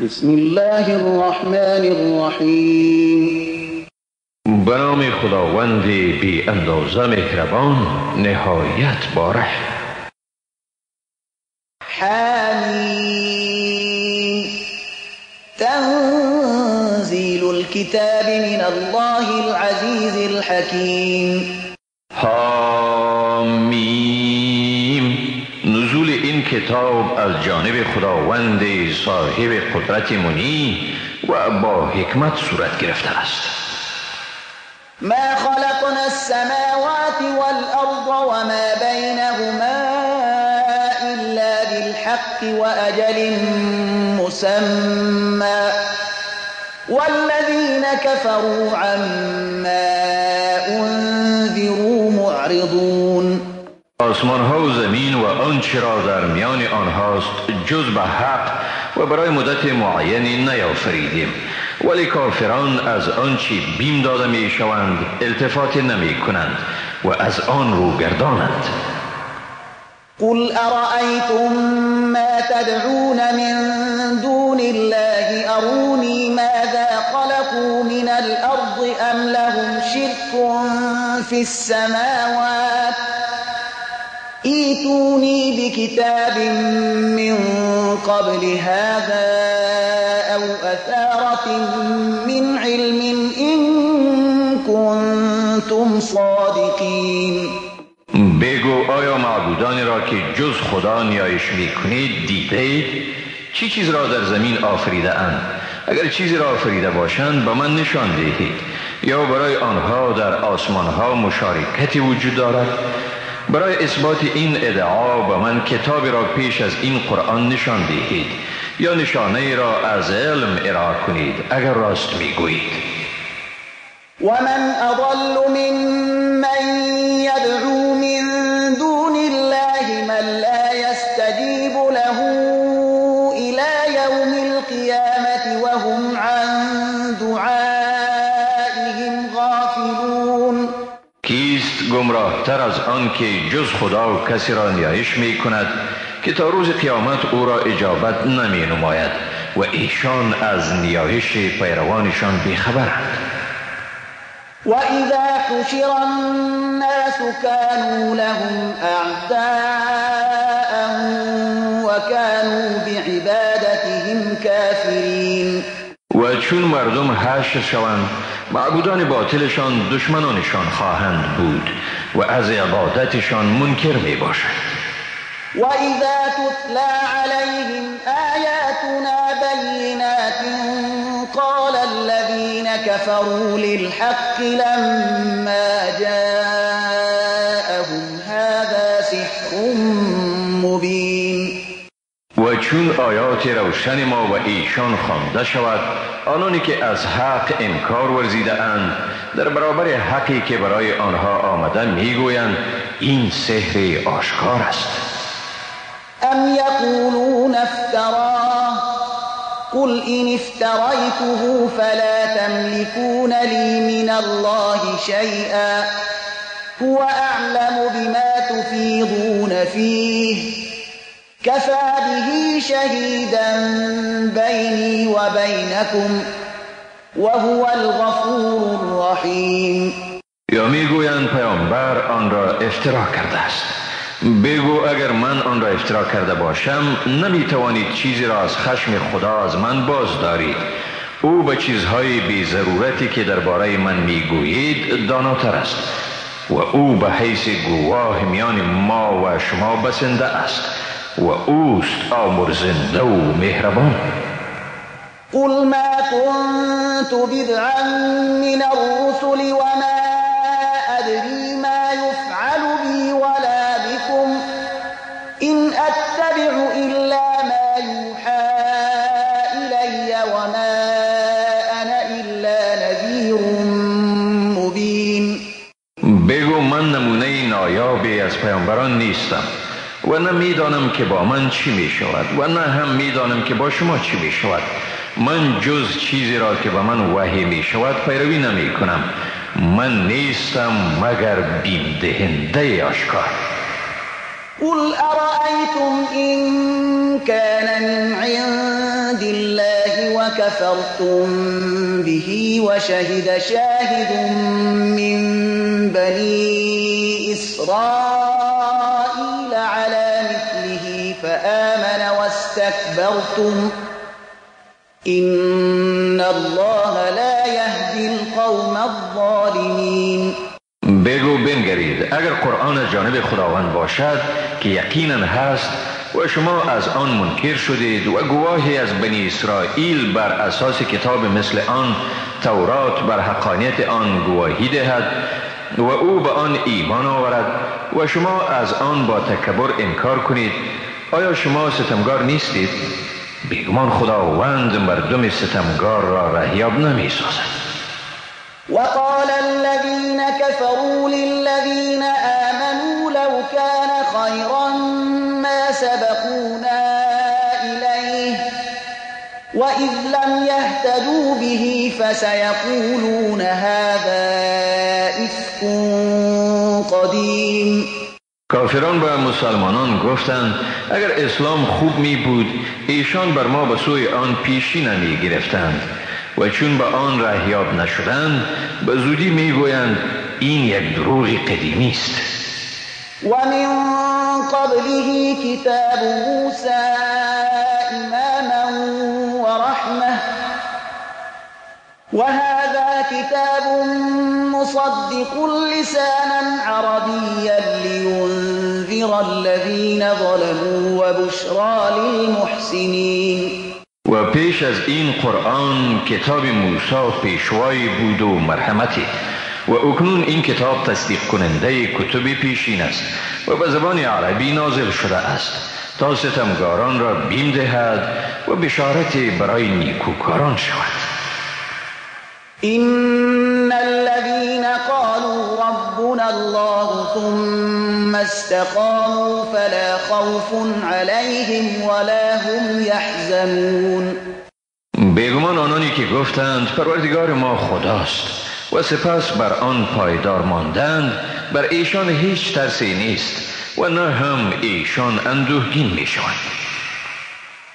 بسم الله الرحمن الرحیم. به نام خداوند بی اندازه مهربان، نهایت باره. حمیم. تنزیل الكتاب من الله العزیز الحکیم. حامیم. نزول این کتاب از جانب خداوند صاحب قدرت منی و با حکمت صورت گرفته است. ما خلقنا السماوات والأرض وما بينهما إلا بالحق وأجل مسمى والذين كفروا عما أنذروا معرضون. آسمان ها و زمین و آنچه را در میان آنهاست جز به حق و برای مدت معینی نیافریدیم، ولی کافران از آنچه بیم داده می شوند التفات نمی کنند و از آن رو گردانند. قل أرأيتم ما تدعون من دون الله أروني ماذا خلقوا من الأرض أم لهم شرك في السماوات ایتونی بکتاب من قبل هذا أو أثارة من علم إن كنتم صادقین. بگو آیا معبودانی را که جز خدا نیایش میکنید دیده اید؟ چی چیز را در زمین آفریده اند؟ اگر چیزی را آفریده باشند به من نشان دهید، یا برای آنها در آسمانها مشارکتی وجود دارد؟ برای اثبات این ادعا به من کتابی را پیش از این قرآن نشان دهید یا نشانه را از علم ارائه کنید اگر راست میگویید. ومن اضل ممن يدعو من دون الله من لا يستجيب له إلى يوم القيامة وهم عن دعائهم غافلون. کیست گمراه تر از آن که جز خدا کسی را نیایش می کند که تا روز قیامت او را اجابت نمی نماید و ایشان از نیایش پیروانشان بیخبرند. وإذا حشر الناس كانوا لهم أعداء وكانوا بعبادتهم كافرين. و چون مردم حشر شوند معبودان باطلشان دشمنانشان خواهند بود و از عبادتشان منکر می باشند. وإذا تتلى عليهم آياتنا بينات قال الذين كفروا للحق لما جاءهم هذا سحر مبين. و چون آیات روشن ما و ایشان خوانده شود، آنانی که از حق انکار ورزیده اند در برابر حقی که برای آنها آمده میگویند این سحر آشکار است. ام یقولون افتراه قل إن افتريته فلا تملكون لي من الله شيئا هو أعلم بما تفيضون فيه كفى به شهيدا بيني وبينكم وهو الغفور الرحيم. یا میگویند پیامبر آن را افترا کرده است. بگو اگر من آن را افترا کرده باشم نمیتوانید چیزی را از خشم خدا از من باز دارید. او به چیزهای بی ضرورتی که درباره من میگویید داناتر است و او به حیث گواه میان ما و شما بسنده است و اوست آمرزنده و مهربان. قل ما كنت بدعا من الرسل وما أدري ما يفعل بي ولا بكم إن أتبع إلا ما يوحى إلي وما أنا إلا نذير مبين. بگو من نمونه نایابی از پیامبران نیستم و نه میدانم که با من چی می شود و نه هم میدانم که با شما چی می شود. من جز چیزی را که به من وحی می شود پیروی نمی کنم. من نیستم مگر بیم دهنده آشکار. قل أرأيتم إن كان من عند الله كفرتم به وشهد شاهد من بني إسرائيل على مثله فآمن واستكبرتم إن الله لا يهدي القوم الظالمين. بگو بنگرید اگر قرآن از جانب خداوند باشد که یقینا هست و شما از آن منکر شدید و گواهی از بنی اسرائیل بر اساس کتاب مثل آن تورات بر حقانیت آن گواهی دهد و او به آن ایمان آورد و شما از آن با تکبر انکار کنید، آیا شما ستمگار نیستید؟ بیگمان خداوند مردم ستمگار را رهیاب نمی سازد. وقال الذين كفروا للذين آمنوا لو كان خيرا ما سبقونا إليه وإذ لم يهتدوا به فسيقولون هذا إفك قديم. کافران به مسلمانان گفتند اگر اسلام خوب می بود ایشان بر ما به سوی آن پیشی نمی گرفتند و چون به آن رهیاب نشدند به زودی می گویند این یک دروغ قدیمی است. و من قبله کتاب موسی اماما و رحمه وهذا كتاب مصدق لسانا عربيا لينذر الذين ظلموا وبشرى للمحسنين. و پیش از این قرآن کتاب موسی پیشوای بود و مرحمتی و اکنون این کتاب تصدیق کننده کتب پیشین است و به زبان عربی نازل شده است تا ستمگاران را بیم دهد و بشارت برای نیکوکاران شود. إن الذين قالوا ربنا الله ثم استقاموا فلا خوف عليهم ولا هم يحزنون. بیگمان آنانی که گفتند پروردگار ما خداست و سپس بر آن پایدار ماندند، بر ایشان هیچ ترسی نیست و نه هم ایشان اندوهگین میشوند.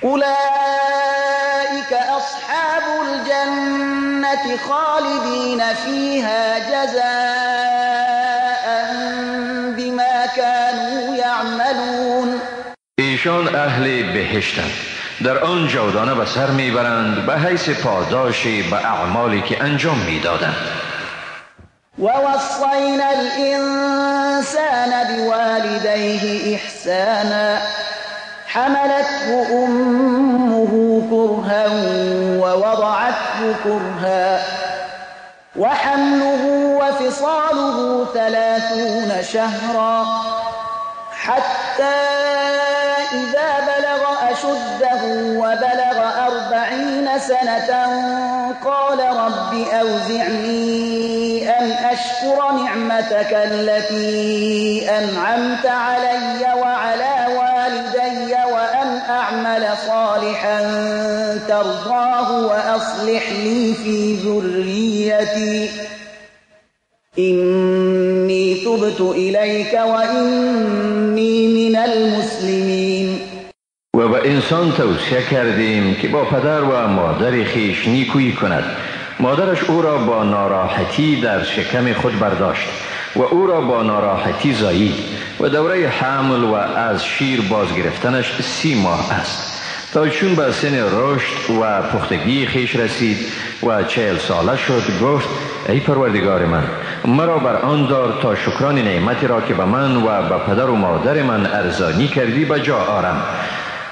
أولئك أصحاب الجنة خالدين فيها جزاء بما كانوا يعملون. ایشان اهل بهشتند، در آن جاودانه به سر میبرند به حیث پاداش به اعمالی که انجام میدادند. ووصينا الإنسان بوالديه إحسانا حملته أمه كرها ووضعته كرها وحمله وفصاله 30 شهرا حتى إذا بلغ أشده وبلغ 40 سنة قال رب أوزعني أن أشكر نعمتك التي أنعمت علي وعلى والدي وأن أعمل صالحا ترضاه وأصلح لي في ذريتي إني تبت إليك وإني من المسلمين. و به انسان توصیه کردیم که با پدر و مادر خویش نیکویی کند. مادرش او را با ناراحتی در شکم خود برداشت و او را با ناراحتی زایید و دوره حمل و از شیر بازگرفتنش 30 ماه است تا چون به سن رشد و پختگی خویش رسید و 40 ساله شد گفت ای پروردگار من، مرا بر آن دار تا شکران نعمتی را که به من و به پدر و مادر من ارزانی کردی به جا آرم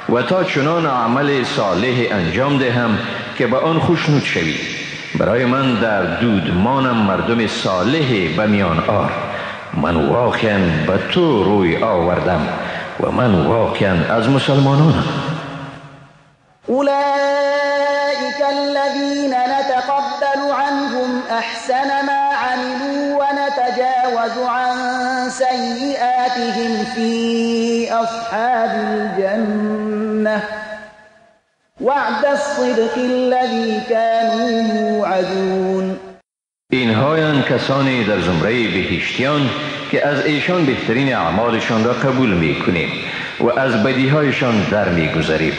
و تا چنان عمل صالح انجام دهم که به آن خوشنود شوی. برای من در دودمانم مردم صالح به میان آر. من واقعا به تو روی آوردم و من واقعا از مسلمانانم. أولئك الذين نتقبل عنهم أحسن ما عملوا ونتجاوز عن سيئاتهم في أصحاب الجنة وعد الصدق الذي كانوا يوعدون. اینهایند کسانی در زمره بهشتیان که از ایشان بهترین اعمالشان را قبول میکنیم و از بدیهایشان در میگذریم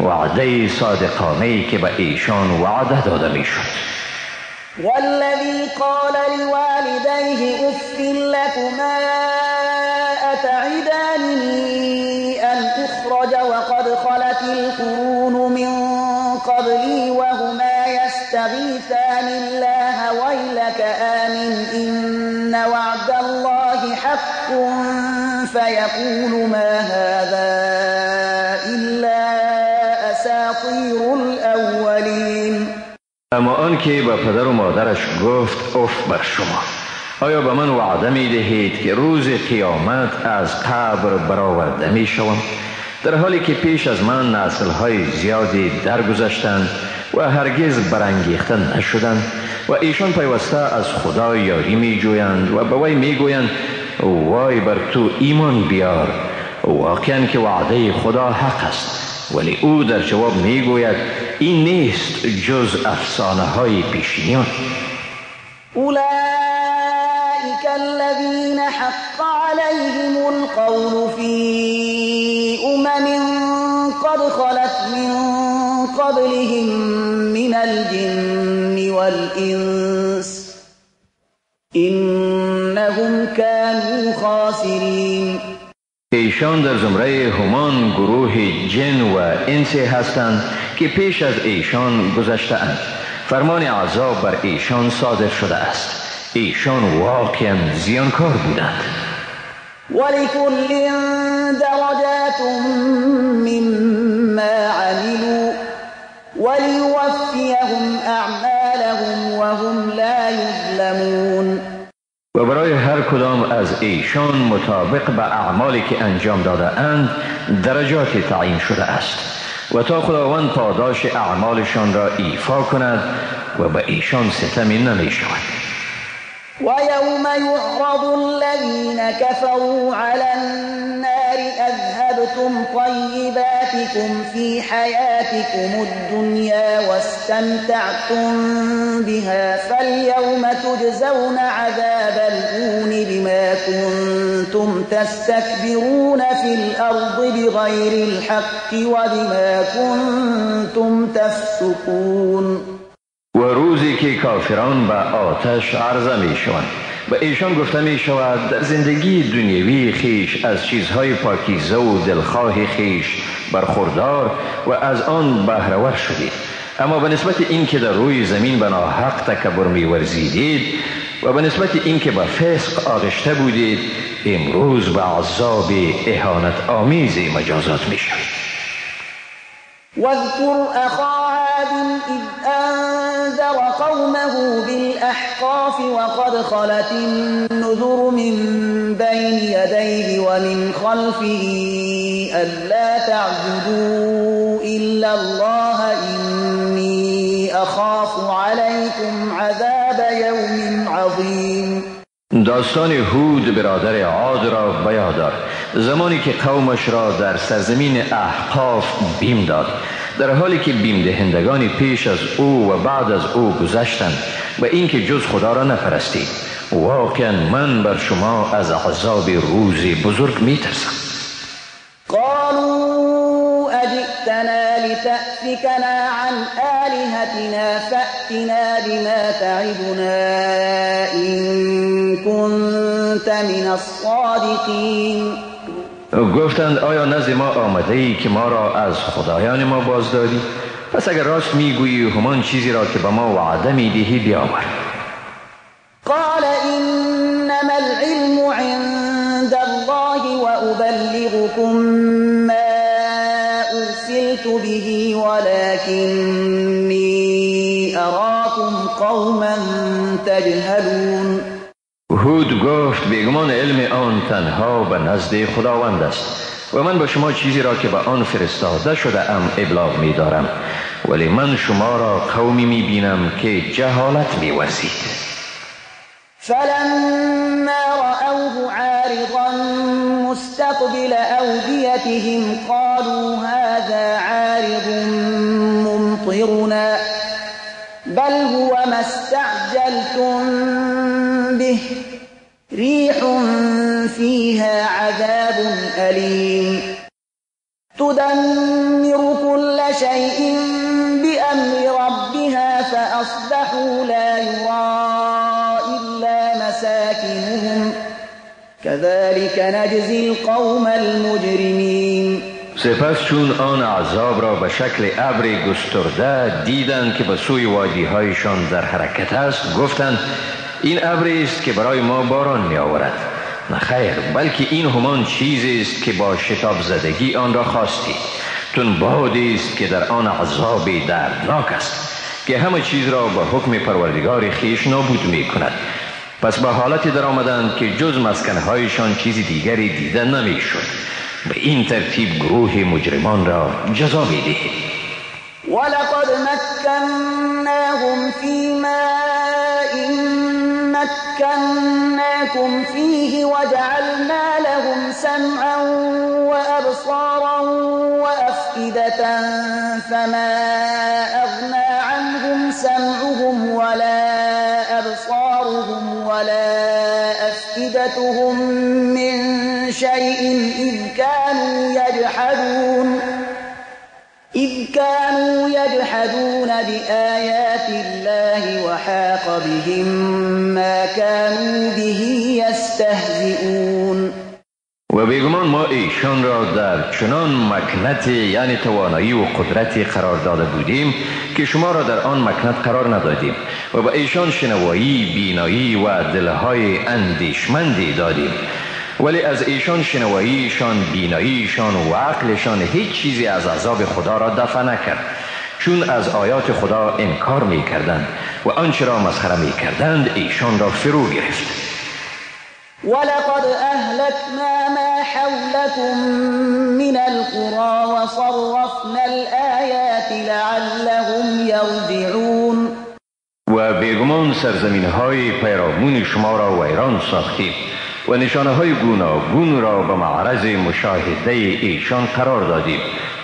وعده صادقانه که به ایشان وعده داده می شد. والذی قال لوالدیه اف لکما اتعداننی ان اخرج وقد خلت القرون من قبلی وهما یستغیثان الله ویلک آمن ان وعد الله حق فیقول ما هذا الا اساطیر الاولین. اما آن که به پدر و مادرش گفت اف بر شما، آیا به من وعده می دهید که روز قیامت از قبر برآورده می شوم، در حالی که پیش از من نسل‌های زیادی درگذشتند و هرگز برانگیخته نشدند و ایشان پیوسته از خدا یاری می جویند و به وی می گویند وای بر تو ایمان بیار، واقعا که وعده خدا حق است. ولی او در جواب می گوید این نیست جز افسانه های پیشینیان. اولئک الذین حق علیهم القول فی امم قد خلت من قبلهم من الجن والانس انهم كانوا خاسرین. ایشان در زمره همان گروه جن و انس هستند که پیش از ایشان گذشته اند. فرمان عذاب بر ایشان صادر شده است. ایشان واقعا زیانکار بودند. ولکل درجات مما عملوا وليوفیهم اعمالهم وهم لا یظلمون. و برای هر کدام از ایشان مطابق به اعمالی که انجام داده اند درجات تعیین شده است و تا خداوند پاداش اعمالشان را ایفا کند و به ایشان ستمی نمی شود. و یوم یعرض الذین كفروا علی النار اذهبتم طیباتکم فی حیاتکم الدنیا واستمتعتم بها فالیوم تجزون عذاب الهون بما كنتم تستكبرون فی الارض بغیر الحق وبما كنتم تفسقون. و روزی که کافران به آتش عرضه می شوند به ایشان گفته می شود در زندگی دنیوی خیش از چیزهای پاکیزه و دلخواه خیش برخوردار و از آن بهره ور شدید، اما به نسبت این که در روی زمین به ناحق تکبر می ورزیدید و به نسبت این که به فسق آغشته بودید امروز به عذاب اهانت آمیز مجازات می شوید. واذكر أخا عاد إذ أنذر قومه بالأحقاف وقد خلت النذر من بين يديه ومن خلفه ألا تعبدوا إلا الله إني أخاف عليكم عذاب يوم عظيم. داستان هود برادر عاد را بیاد دار، زمانی که قومش را در سرزمین احقاف بیم داد، در حالی که بیم دهندگان پیش از او و بعد از او گذشتند و اینکه جز خدا را نپرستید. واقعا من بر شما از عذاب روز بزرگ میترسم. قالوا اجئتنا لتأفكنا عن آلهتنا فأتنا بما تعدنا إن كنت من الصادقین. گفتند آیا نزد ما آمده ای که ما را از خدایان ما بازداری؟ پس اگر راست میگویی همان چیزی را که به ما وعده میدهی بیاور. قال انما العلم عند الله وأبلغكم ما أرسلت به ولكني أراكم قوما تجهلون. هود گفت بیگمان علم آن تنها به نزد خداوند است و من به شما چیزی را که به آن فرستاده شده ام ابلاغ می دارم، ولی من شما را قومی می بینم که جهالت می ورزید. فلما رأوه عارضا مستقبل أوديتهم قالوا هذا عارض ممطرنا بل هو ما استعجلتم به ريح فيها عذاب أليم تدمر كل شيء بأمر ربها فأصبحوا لا يرى إلا مساكنهم كذلك نجزي القوم المجرمين. سپس چون آن عذاب را به شکل ابر گسترده دیدند که به سوی وادیهایشان در حرکت است، گفتند این ابری است که برای ما باران می آورد. نه خیر، بلکه این همان چیزی است که با شتاب زدگی آن را خواستی. تون بادی است که در آن عذاب دردناک است که همه چیز را به حکم پروردگار خویش نابود می کند. پس به حالتی در آمدند که جز مسکنهایشان چیز دیگری دیده نمی شد. به این ترتیب گروه مجرمان را جزا می دهیم. ولقد مكناهم في ماء مكناكم فيه وجعلنا لهم سمعا وأبصارا وأفئدة فما أغنى عنهم سمعهم ولا أبصارهم ولا أفئدتهم من شيء إذ كانوا يجحدون بآيات الله وحاق بهم ما كانوا به يستهزئون. و بیگمان ما ایشان را در چنان مکنت، یعنی توانایی و قدرتی قرار داده بودیم که شما را در آن مکنت قرار ندادیم و به ایشان شنوایی، بینایی و دلهای اندیشمندی دادیم، ولی از ایشان شنواییشان، بیناییشان و عقلشان هیچ چیزی از عذاب خدا را دفع نکرد، چون از آیات خدا انکار می کردند و آنچه را مسخره می کردند ایشان را فرو گرفت. ولقد اهلكنا ما حولكم من القرى وصرفنا الآیات لعلهم یرجعون. و بیگمان سرزمین های پیرامون شما را ویران ساختیم و نشانه های گوناگون را به معرض مشاهده ایشان قرار دادیم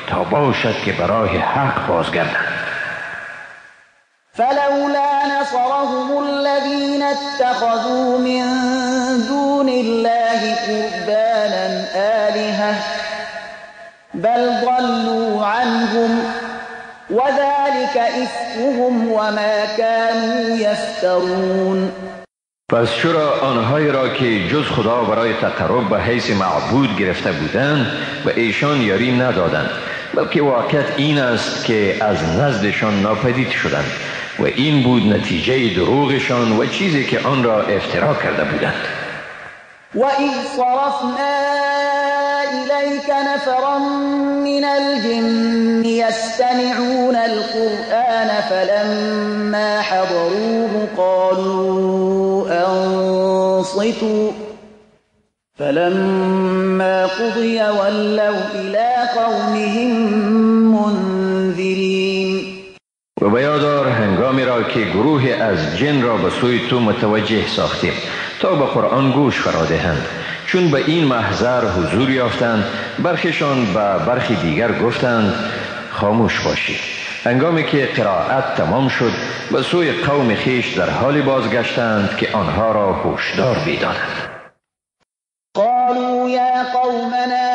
تا باشد که برای حق بازگردند. فلولا نصرهم الذين اتخذوا من دون الله قربانا آلهة بل ضلوا عنهم وذلك إفكهم وما كانوا يفترون. پس چرا آنهایی را که جز خدا برای تقرب به حیث معبود گرفته بودند و ایشان یاری ندادند، بلکه واقعیت این است که از نزدشان ناپدید شدند و این بود نتیجه دروغشان و چیزی که آن را افترا کرده بودند. وَإِذْ صَرَفْنَا إِلَيْكَ نَفَرًا مِنَ الْجِنِّ يَسْتَمِعُونَ الْقُرْآنَ فَلَمَّا حَضَرُوهُ قَالُوا أَنصِتُوا فَلَمَّا قُضِيَ وَلَّوْا إِلَى قَوْمِهِمْ مُنذِرِينَ. و بیادار هنگامی را که گروه از جن را به سوی تو متوجه ساختیم تا به قرآن گوش فرا دهند، چون به این محضر حضور یافتند برخیشان به برخی دیگر گفتند خاموش باشید. هنگامی که قرائت تمام شد به سوی قوم خویش در حال بازگشتند که آنها را هشدار می‌دادند. قالوا یا قومنا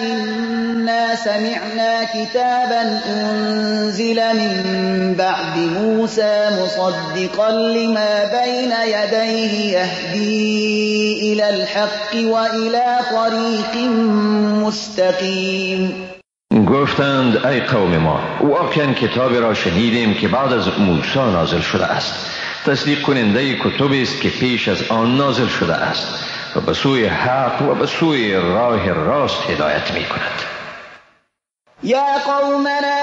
إنا سمعنا كتابا أنزل من بعد موسى مصدقا لما بين يديه يهدي إلى الحق وإلى طريق مستقيم. گفتند ای قوم ما، واقعا کتابی را شنیدیم که بعد از موسی نازل شده است، تصدیق کننده کتبی است که پیش از آن نازل شده است و به سوی حق و به سوی راه راست هدایت می کند. یا قومنا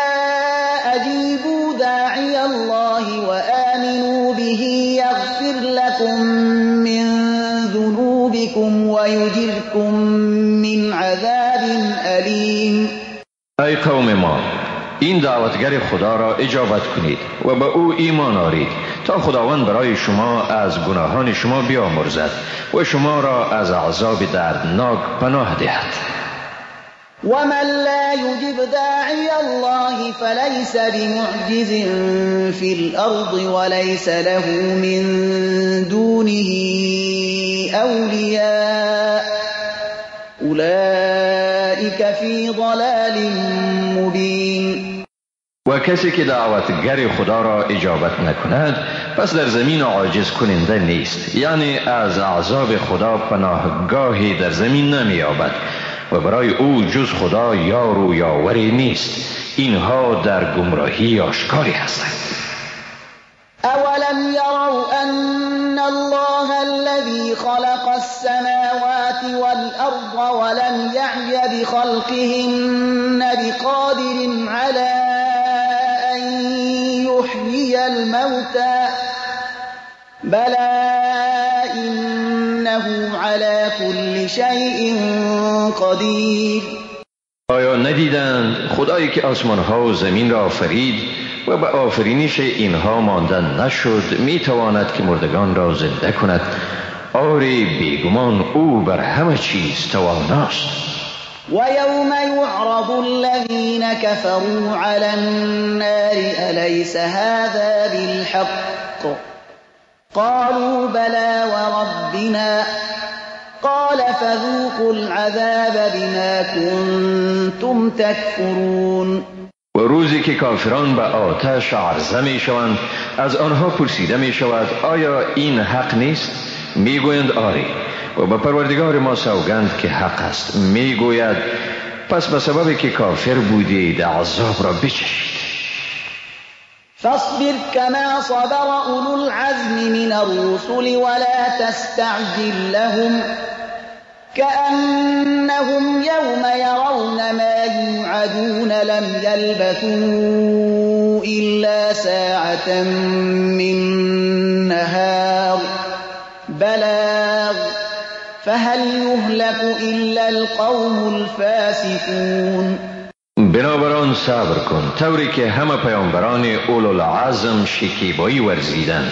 اجیبوا داعی الله وآمنوا به یغفر لكم من ذنوبكم ویجرکم من عذاب الیم. ای قوم ما، این دعوتگر خدا را اجابت کنید و به او ایمان آرید تا خداوند برای شما از گناهان شما بیامرزد و شما را از عذاب دردناک پناه دهد. و من لا یجب داعی الله فلیس بمعجز فی الارض وليس له من دونه اولیاء اولئک فی ضلال مبین. کسی که دعوتگر خدا را اجابت نکند پس در زمین عاجز کننده نیست، یعنی از عذاب خدا پناهگاهی در زمین نمی‌یابد و برای او جز خدا یار و یاوری نیست. اینها در گمراهی آشکاری هستند. اولم یروا ان الله الذی خلق السماوات والارض ولم یعی بخلقهن بقادر علی ان یحیی الموتی بلی انه علی کل شیء قدیر. آیا ندیدند خدایی که آسمانها و زمین را آفرید و به آفرینش اینها ماندن نشد میتواند که مردگان را زنده کند؟ آری، بیگمان او بر همه چیز تواناست. و یوم یعرض الذین کفروا علی النار الیس هذا بالحق قالوا بلى وربنا قال فذوقوا العذاب بما كنتم تكفرون. و روزی که کافران به آتش عرضه می شوند از آنها پرسیده می شود آیا این حق نیست؟ می گویند آری، و به پروردگار ما سوگند که حق است. می گوید پس به سبب که کافر بودید عذاب را بچشید. فاصبر كما صبر أولو العزم من الرسل ولا تستعجل لهم كأنهم يوم يرون ما يوعدون لم يلبثوا إلا ساعة من نهار بلاغ فهل يهلك إلا القوم الفاسقون. بنابران صبر کن طوری که همه پیامبران اولوالعزم شکیبایی ورزیدند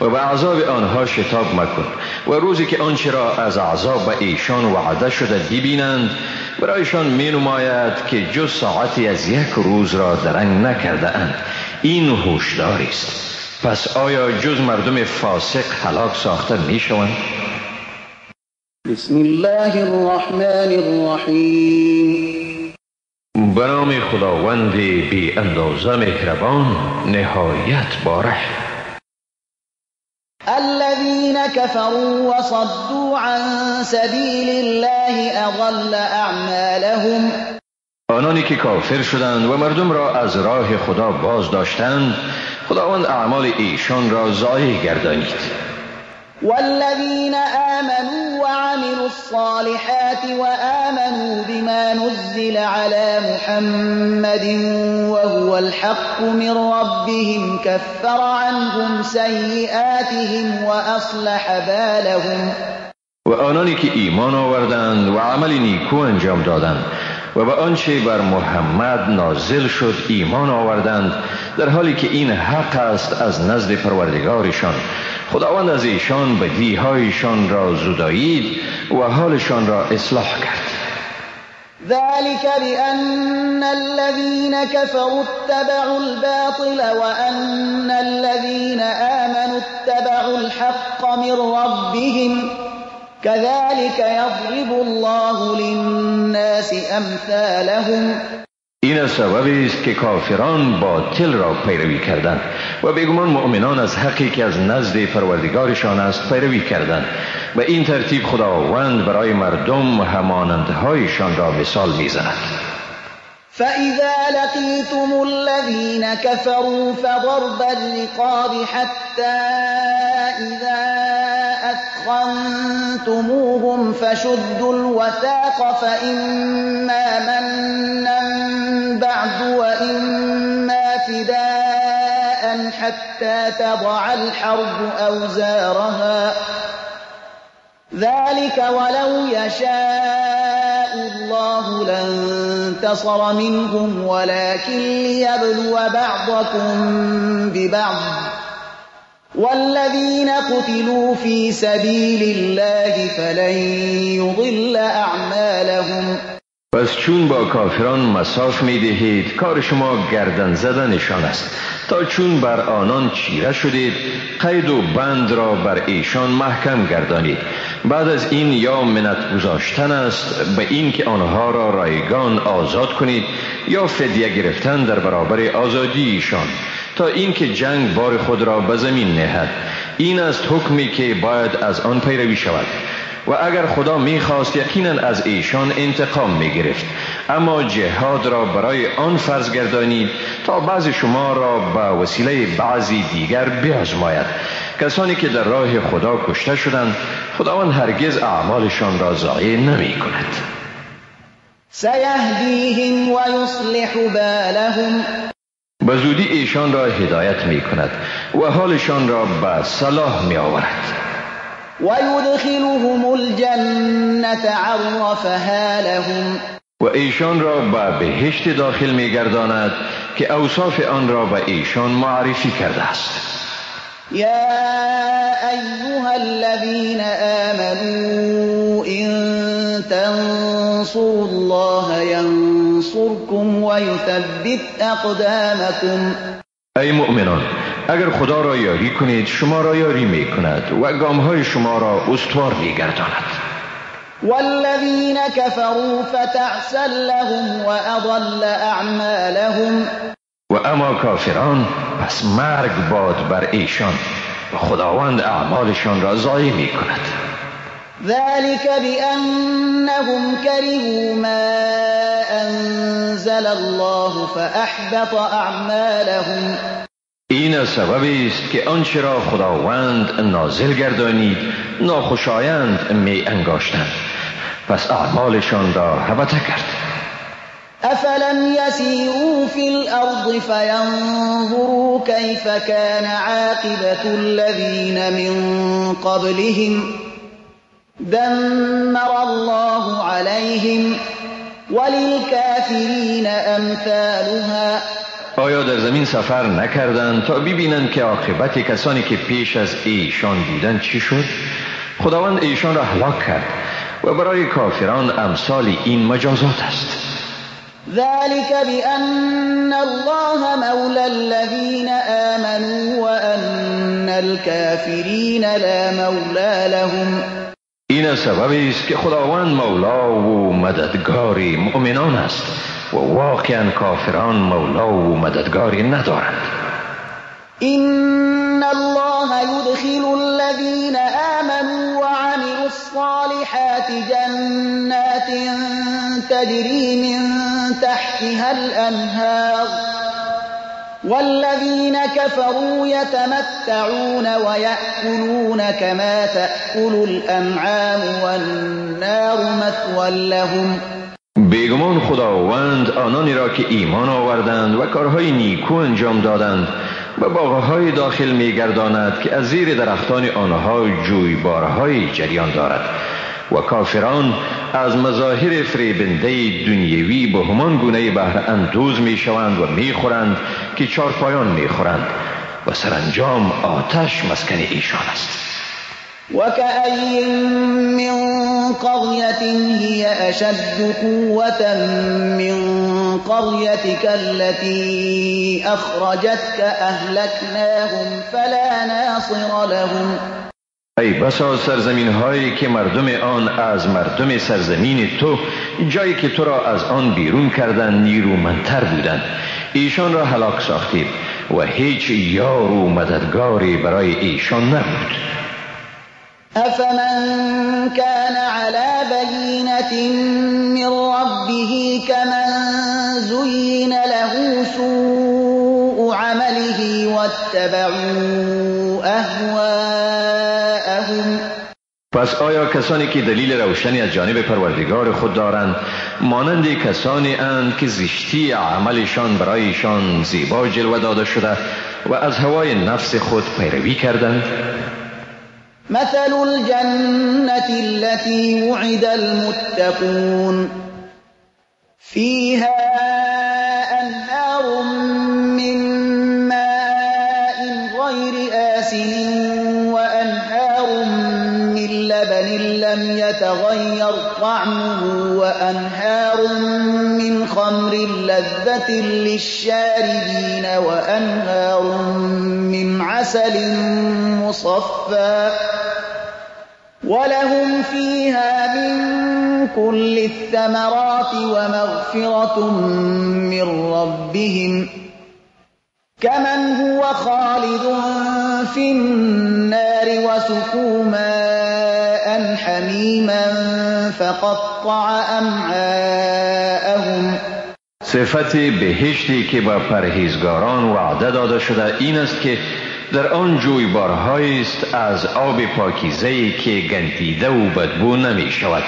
و به عذاب آنها شتاب مکن و روزی که آنچه را از عذاب به ایشان وعده شده ببینند برایشان می نماید که جز ساعتی از یک روز را درنگ نکرده اند. این هوشداری است. پس آیا جز مردم فاسق هلاک ساخته می شوند؟ بسم الله الرحمن الرحیم. به نام خداوند بی اندازه مهربان نهایت باره. الذين كفروا وصدوا عن سبيل الله اضل اعمالهم. آنانی که کافر شدند و مردم را از راه خدا باز داشتند خداوند اعمال ایشان را ضایع گردانید. والذین آمنوا وعملوا الصالحات وآمنوا بما نزل على محمد وهو الحق من ربهم كفر عنهم سيئاتهم وأصلح بالهم. و آنانی که ایمان آوردند و عمل نیکو انجام دادند و به آنچه بر محمد نازل شد ایمان آوردند در حالی که این حق است از نزد پروردگارشان، خداوند از ایشان بدیهایشان را زدایید و حالشان را اصلاح کرد. ذلك بأن الذين كفروا اتبعوا الباطل وأن الذين آمنوا اتبعوا الحق من ربهم كذلك يضرب الله للناس أمثالهم. این سبب است که کافران باطل را پیروی کردند و بیگمان مؤمنان از حقی که از نزد پروردگارشان است پیروی کردند. و این ترتیب خداوند برای مردم همانندهایشان را مثال میزند. فإذا لقيتم الذين كفروا فضرب الرقاب حتى إذا أثخنتموهم فشدوا الوثاق فإما منا بعد وإما فداء حتى تضع الحرب أوزارها ذلك ولو يشاء الله لانتصر منهم ولكن ليبلو بعضكم ببعض والذين قتلوا في سبيل الله فلن يضل أعمالهم. پس چون با کافران مصاف می دهید، کار شما گردن زدنشان است، تا چون بر آنان چیره شدید قید و بند را بر ایشان محکم گردانید. بعد از این یا منت گذاشتن است به این که آنها را رایگان آزاد کنید، یا فدیه گرفتن در برابر آزادی ایشان، تا اینکه جنگ بار خود را به زمین نهد. این است حکمی که باید از آن پیروی شود. و اگر خدا میخواست یقینا از ایشان انتقام میگرفت، اما جهاد را برای آن فرض گردانید تا بعض شما را به وسیله بعضی دیگر بیازماید. کسانی که در راه خدا کشته شدند، خداوند هرگز اعمالشان را ضایع نمی کند. سیهدیهم و یصلح بالهم. به زودی ایشان را هدایت می کند و حالشان را به صلاح می آورد. و یدخلهم الجنة عرفها لهم. و ایشان را به بهشت داخل می گرداند که اوصاف آن را به ایشان معرفی کرده است. یا ایها الذین آمنوا ان تنصروا الله ینصرکم و یثبت اقدامکم. ای مؤمنان، اگر خدا را یاری کنید شما را یاری می کند و گامهای شما را استوار می گرداند. والذین كفروا فتعسا لهم واضل اعمالهم. و اما کافران پس مرگ باد بر ایشان و خداوند اعمالشان را ضایع می کند. ذلك بأنهم كرهوا ما أنزل الله فأحبط أعمالهم. این سبب است که آنچه را خداوند نازل گردانید ناخوشایند می انگاشتند، پس اعمالشان را هبته کرد. أفلم يسيروا في الأرض فينظروا كيف كان عاقبة الذين من قبلهم دمر الله عليهم وللكافرين أمثالها. آیا در زمین سفر نکردند تا ببینند که عاقبت کسانی که پیش از ایشان بودند چی شد؟ خداوند ایشان را هلاک کرد و برای کافران امثال این مجازات است. ذلك بأن الله مولى الذين آمنوا وأن الكافرين لا مولى لهم. این سبب است که خداوند مولا و مددگار مؤمنان است و واقعا کافران مولا و مددگاری ندارند. إن الله يدخل الذين آمنوا وعملوا الصالحات جنات تجري من تحتها الأنهار والذين كفروا يتمتعون ويأكلون كما تأكل الأنعام والنار مثوى لهم. بیگمان خداوند آنانی را که ایمان آوردند و کارهای نیکو انجام دادند به باغهای داخل می‌گرداند که از زیر درختان آنها جویبارهای جریان دارد، و کافران از مظاهر فریبنده دنیوی به همان گونه بهره اندوز میشوند و میخورند که چارپایان میخورند و سرانجام آتش مسکن ایشان است. وكأي من قرية هي أشد قوة من قريتك التي أخرجتك أهلكناهم فلا ناصر لهم. ای بسا سرزمین هایی که مردم آن از مردم سرزمین تو، جایی که تو را از آن بیرون کردند، نیرومندتر بودند. ایشان را هلاک ساختیم و هیچ یار و مددگاری برای ایشان نبود. أفمن كان على بينة من ربه كمن زين له سوء عمله واتبعوا أهواءهم. پس آیا کسانی که دلیل روشنی از جانب پروردگار خود دارند مانند کسانی اند که زشتی عملشان برایشان زیبا جلوه داده شده و از هوای نفس خود پیروی کردند؟ مثل الجنة التي وعد المتقون فيها أنهار من ماء غير آسن وأنهار من لبن لم يتغير يتغير طعمه وأنهار من خمر لذة للشاربين وأنهار من عسل مصفى ولهم فيها من كل الثمرات ومغفرة من ربهم كمن هو خالد في النار وسقوا ماء حميما فقطع أمعاءهم. صفت بهشتی که به پرهیزگاران وعده داده شده این است که در آن جویبارهایی است از آب پاکیزه‌ای که گندیده و بدبو نمی شود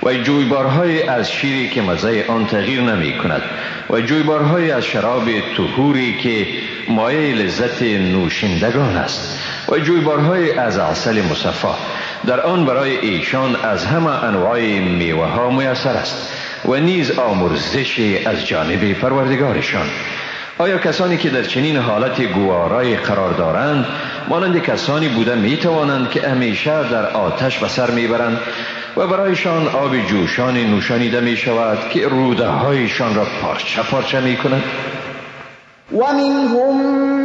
و جویبارهای از شیری که مزه آن تغییر نمی کند و جویبارهای از شراب طهوری که مایه لذت نوشندگان است و جویبارهای از عسل مصفا. در آن برای ایشان از همه انواع میوه ها میسر است و نیز آمرزش از جانب پروردگارشان. آیا کسانی که در چنین حالت گوارای قرار دارند مانند کسانی بوده می توانند که همیشه در آتش به سر می برند و برایشان آب جوشان نوشانیده می شود که روده هایشان را پارچه پارچه می کند؟ و منهم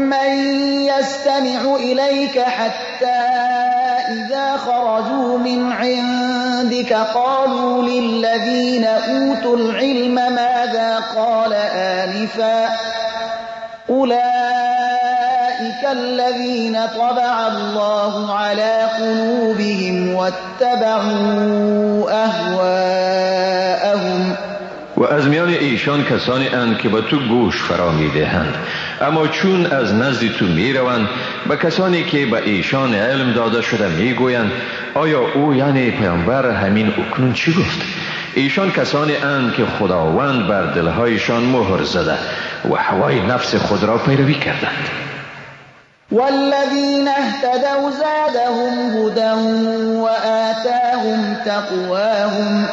من یستمع الیک حتی اذا خرجوا من عندك قالوا للذین اوتوا العلم ماذا قال آنفا أولئك الذين طبع الله على قلوبهم واتبعوا أهواءهم. و از میان ایشان کسانی اند که به تو گوش فرا میدهند، اما چون از نزد تو میروند به کسانی که به ایشان علم داده شده میگویند آیا او یعنی پیامبر همین اکنون چی گفت؟ ایشان کسانی اند که خداوند بر دلهایشان مهر زده و هوای نفس خود را پیروی کردند. والذین اهتدوا زادهم هدى وآتاهم تقواهم.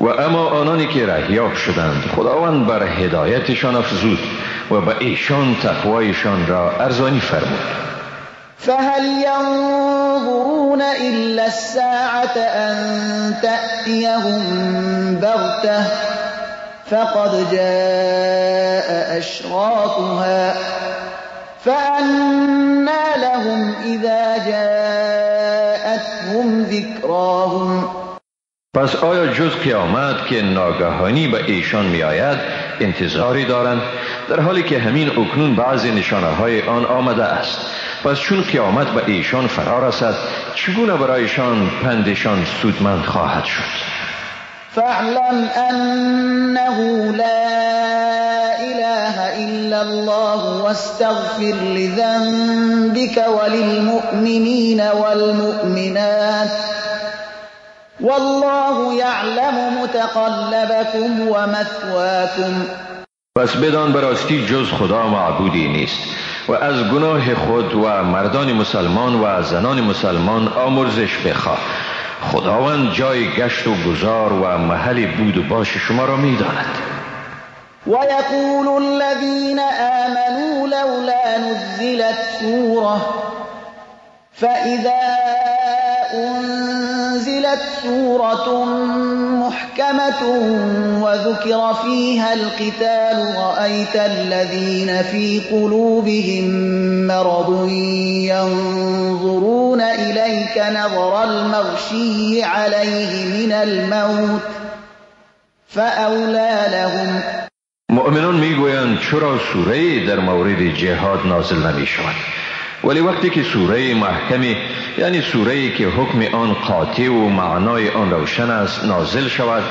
و اما آنانی که رهیاب شدند خداوند بر هدایتشان افزود و به ایشان تقوایشان را ارزانی فرمود. فهل ينظرون إلا الساعة أن تأتيهم بغتة فقد جاء أشراطها فأنى لهم إذا جاءتهم ذكراهم. پس آیا جز قیامت که ناگهانی به ایشان می آید انتظاری دارند، در حالی که همین اکنون بعضی نشانه های آن آمده است؟ پس چون قیامت به ایشان فرا رسد چگونه برایشان پندشان سودمند خواهد شد؟ فاعلم انه لا اله الا الله واستغفر لذنبك وللمؤمنین والمؤمنات والله یعلم متقلبکم ومثواکم. پس بدان براستی جز خدا معبودی نیست و از گناه خود و مردان مسلمان و زنان مسلمان آمرزش بخواه. خداوند جای گشت و گذار و محل بود و باش شما را می داند. و یقول الذین آمنوا لولا نزلت سورة فإذا أنزلت سورة محكمة وذكر فيها القتال رأيت الذين في قلوبهم مرض ينظرون إليك نظر المغشي عليه من الموت فأولى لهم. مؤمنان میگویند چرا سوره در مورد جهاد نازل نمی شود؟ ولی وقتی که سوره محکمی، یعنی سوره که حکم آن قاطع و معنای آن روشن است، نازل شود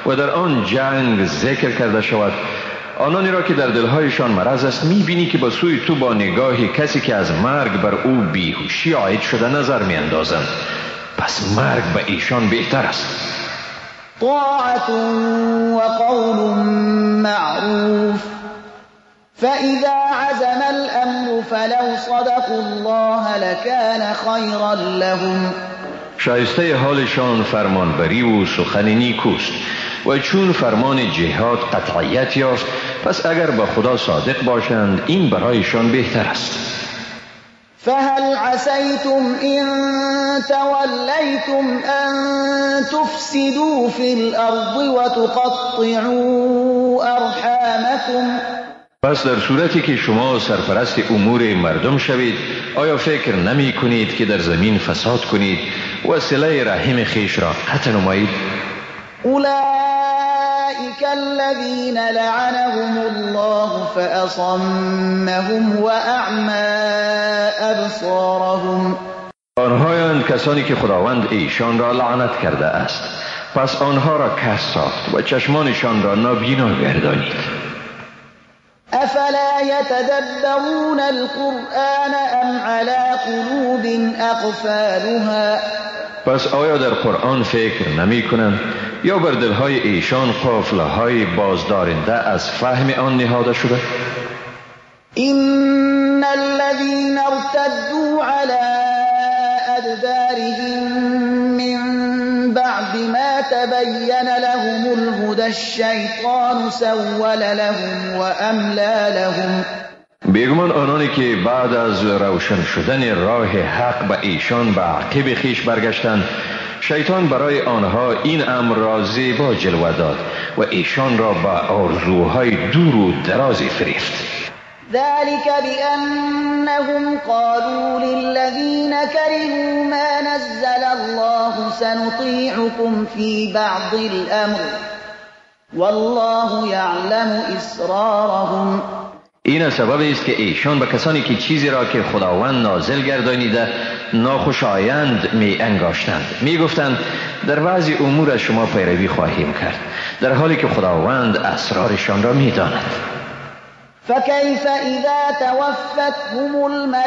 و در آن جنگ ذکر کرده شود، آنانی را که در دلهایشان مرض است میبینی که به سوی تو با نگاه کسی که از مرگ بر او بیهوشی عاید شده نظر میاندازند. پس مرگ به ایشان بهتر است. طاعة وقول معروف فإذا عزم الأمر فلو صدقوا الله لكان خيرا لهم. شایسته حالشان فرمانبری و سخن نیکوست و چون فرمان جهاد قطعیت یافت، پس اگر با خدا صادق باشند این برایشان بهتر است. فهل عسيتم إن توليتم أن تفسدوا في الأرض وتقطعوا أرحامكم. پس در صورتی که شما سرپرست امور مردم شوید، آیا فکر نمی کنید که در زمین فساد کنید و صله رحم خویش را قطع نمایید؟ أولئك الذين لعنهم الله فأصمهم وأعمى أبصارهم. آنهایند کسانی که خداوند ایشان را لعنت کرده است، پس آنها را کس ساخت و چشمانشان را نابینا گردانید. أفلا يتدبرون القرآن أم على قلوب أقفالها. پس آیا در قرآن فکر نمی کنند یا بر دلهای ایشان قفلهای بازدارنده از فهم آن نهاده شده؟ إن الذين ارتدوا على أدبارهم من بعد ما تبين لهم الهدى الشيطان سول لهم وأملى لهم. بیگمان آنانی که بعد از روشن شدن راه حق به ایشان به عقب خویش برگشتند، شیطان برای آنها این امر را زیبا جلوه داد و ایشان را به آرزوهای دور و درازی فریفت. ذلك بأنهم قالوا للذين كرهوا ما نزل الله سنطيعكم في بعض الأمر والله يعلم إسرارهم. این سبب است که ایشان به کسانی که چیزی را که خداوند نازل گردانیده ناخوشایند می انگاشتند، می گفتند در بعضی امور از شما پیروی خواهیم کرد، در حالی که خداوند اسرارشان را می داند. فكيف إذا توفتهم الملائكة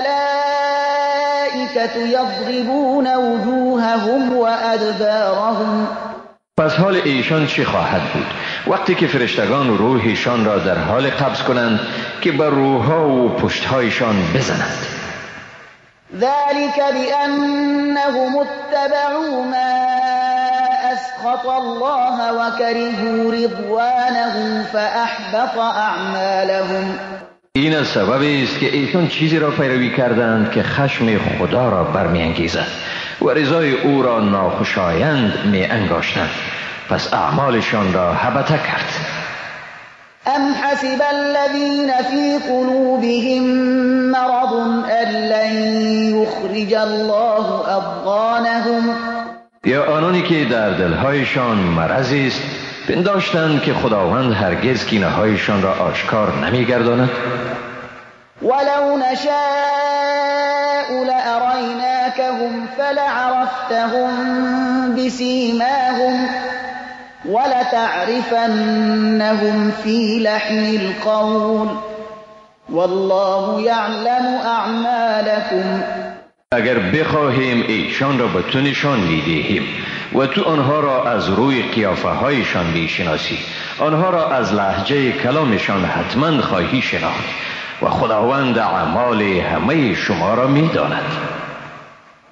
يضربون وجوههم وأدبارهم. پس حال ایشان چی خواهد بود وقتی که فرشتگان روحشان را در حال قبض کنند که بر روحها و پشتهایشان بزنند؟ ذلك بأنهم اتبعوا ما أسخط الله وكرهوا رضوانه فأحبط أعمالهم. این از سبب است که ایشان چیزی را پیروی کردند که خشم خدا را برمی‌انگیزد و رضای او را ناخوشایند می انگاشتند، پس اعمالشان را هبته کرد. ام حسب الذين في قلوبهم مرض ان لن يخرج الله اضغانهم. یا آنانی که در دلهایشان مرضی است پنداشتند که خداوند هرگز کینه‌هایشان را آشکار نمی‌گرداند؟ ولو نشاء لأریناکهم فلعرفتهم بسیماهم ولتعرفنهم فی لحن القول والله یعلم اعمالکم. اگر بخواهیم ایشان را به تو نشان می‌دهیم و تو آنها را از روی قیافه هایشان می‌شناسی، آنها را از لهجه کلامشان حتما خواهی شناخت و خداوند اعمال همه شما را می‌داند.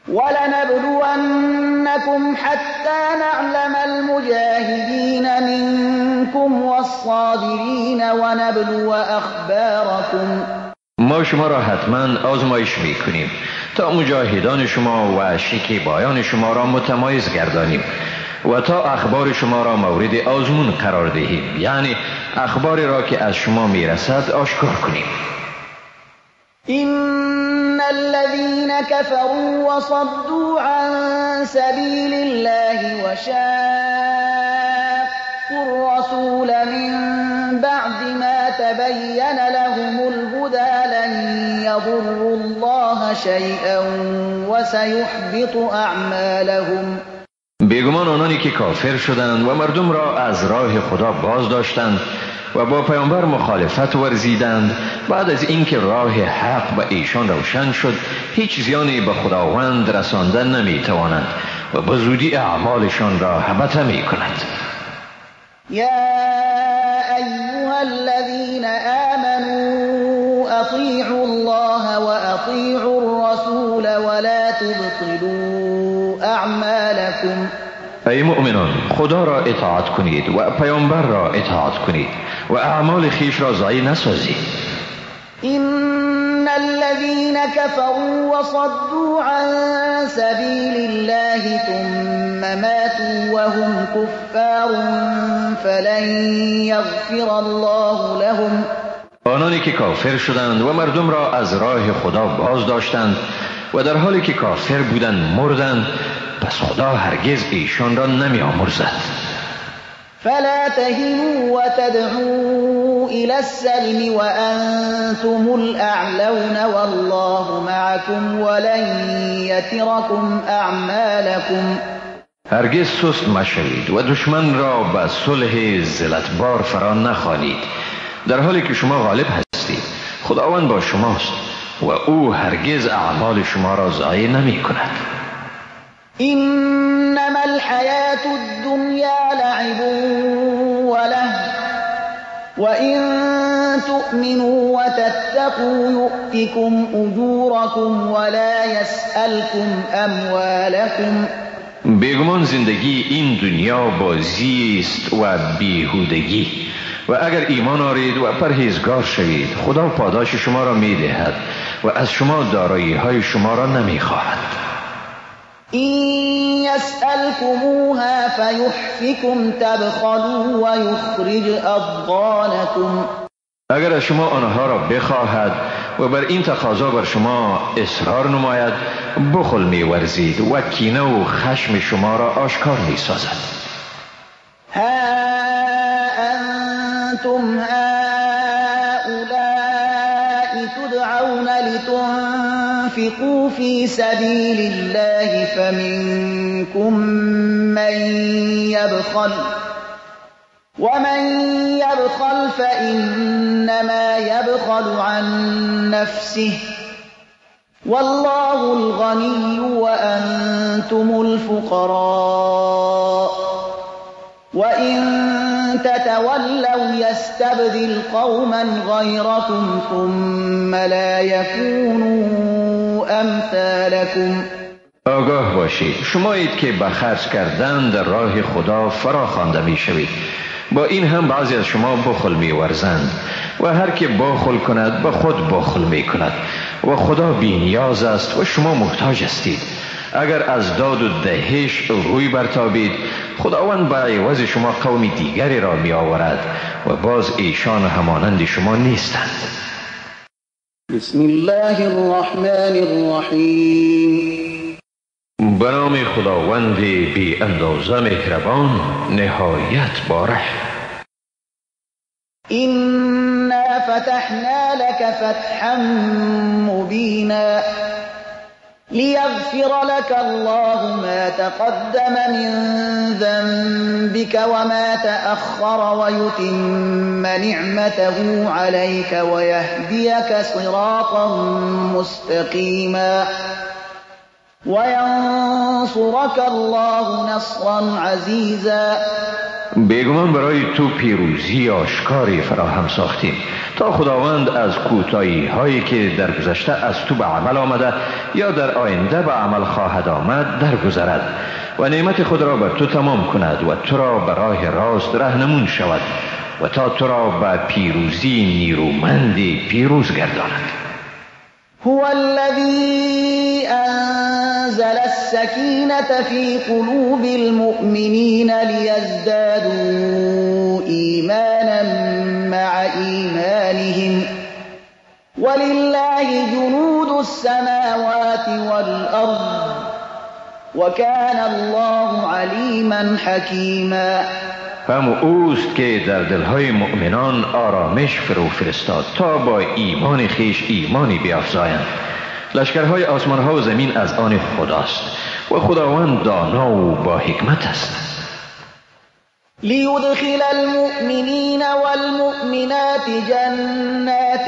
ولنبلونكم حتى نعلم المجاهدين منكم والصابرين ونبلو أخباركم. ما شما را حتما آزمایش می‌کنیم تا مجاهدان شما و شکیبایان شما را متمایز گردانیم و تا اخبار شما را مورد آزمون قرار دهیم، یعنی اخباری را که از شما میرسد آشکار کنیم. إن الذين كفروا وصدوا عن سبيل الله وشاقوا الرسول من بعد ما تبين لهم الهدى لن يضروا الله شيئا وسيحبط أعمالهم. بیگمان آنانی که کافر شدند و مردم را از راه خدا باز داشتند و با پیامبر مخالفت ورزیدند، بعد از اینکه راه حق به ایشان روشن شد هیچ زیانی به خداوند رسانده نمیتوانند و به زودی اعمالشان را هبته میکنند. یا ایها الذین آمنوا اطیعوا الله و اطیعوا الرسول ولا تبطلوا اعمالکم. ای مؤمنان، خدا را اطاعت کنید و پیامبر را اطاعت کنید و اعمال خویش را ضایع نسازید. إن الذين كفروا وصدوا عن سبيل الله ثم ماتوا وهم كفار فلن يغفر الله لهم. آنانی که کافر شدند و مردم را از راه خدا باز داشتند و در حالی که کافر بودند مردند، پس خدا هرگز ایشان را نمی آمرزد. فلا تهنوا وتدعوا إلى السلم وأنتم الأعلون والله معكم ولن يتركم أعمالكم. هرگز سست مشوید و دشمن را به صلح ذلتبار فرا نخوانید، در حالی که شما غالب هستید. خداوند با شماست و او هرگز اعمال شما را ضایع نمی کند. انما الحیاة الدنیا لعب ولهو وإن تؤمنوا وتتقوا يؤتكم أجوركم ولا يسألكم أموالكم. بیگمان زندگی این دنیا بازی است و بیهودگی، و اگر ایمان آرید و پرهیزگار شوید خدا پاداش شما را میدهد و از شما دارایی های شما را نمیخواهد. این یسألکموها فیحفکم تبخلوا ویخرج اضغانکم. اگر از شما آنها را بخواهد و بر این تقاضا بر شما اصرار نماید، بخل می‌ورزید و کینه و خشم شما را آشکار می‌سازد. ها انتم هؤلاء تدعون لتنفقوا في سبيل الله فمنكم من يبخل ومن يبخل فإنما يبخل عن نفسه والله الغني وأنتم الفقراء وإن تتولوا يستبدل قوما غيركم ثم لا يكونوا أمثالكم. آگاه باشید شمایید که به خرج کردن در راه خدا فراخوانده می شوید. با این هم بعضی از شما بخل می ورزند و هر که بخل کند به خود بخل می کند و خدا بی نیاز است و شما محتاج هستید. اگر از داد و دهش روی برتابید، خداوند به عوض شما قوم دیگری را می آورد و باز ایشان همانند شما نیستند. بسم الله الرحمن الرحیم. به نام خداوند بی اندازه مهربان، نهایت باره. إنا فتحنا لك فتحا مبینا ليغفر لك الله ما تقدم من ذنبك وما تأخر ويتم نعمته عليك ويهديك صراطا مستقيما وینصرک الله نصرا عزیزا. بیگمان برای تو پیروزی آشکاری فراهم ساختیم تا خداوند از کوتاهی هایی که در گذشته از تو به عمل آمده یا در آینده به عمل خواهد آمد درگذرد و نعمت خود را بر تو تمام کند و تو را به راه راست رهنمون شود و تا تو را به پیروزی نیرومندی پیروز گرداند. هو الذي أنزل السكينة في قلوب المؤمنين ليزدادوا إيمانا مع إيمانهم ولله جنود السماوات والأرض وكان الله عليما حكيما. هم اوست که در دلهای مؤمنان آرامش فرو فرستاد تا با ایمان خیش ایمانی بیافزایند. لشکرهای آسمانها و زمین از آن خداست و خداوند دانا و با حکمت است. لیدخل المؤمنین والمؤمنات جنات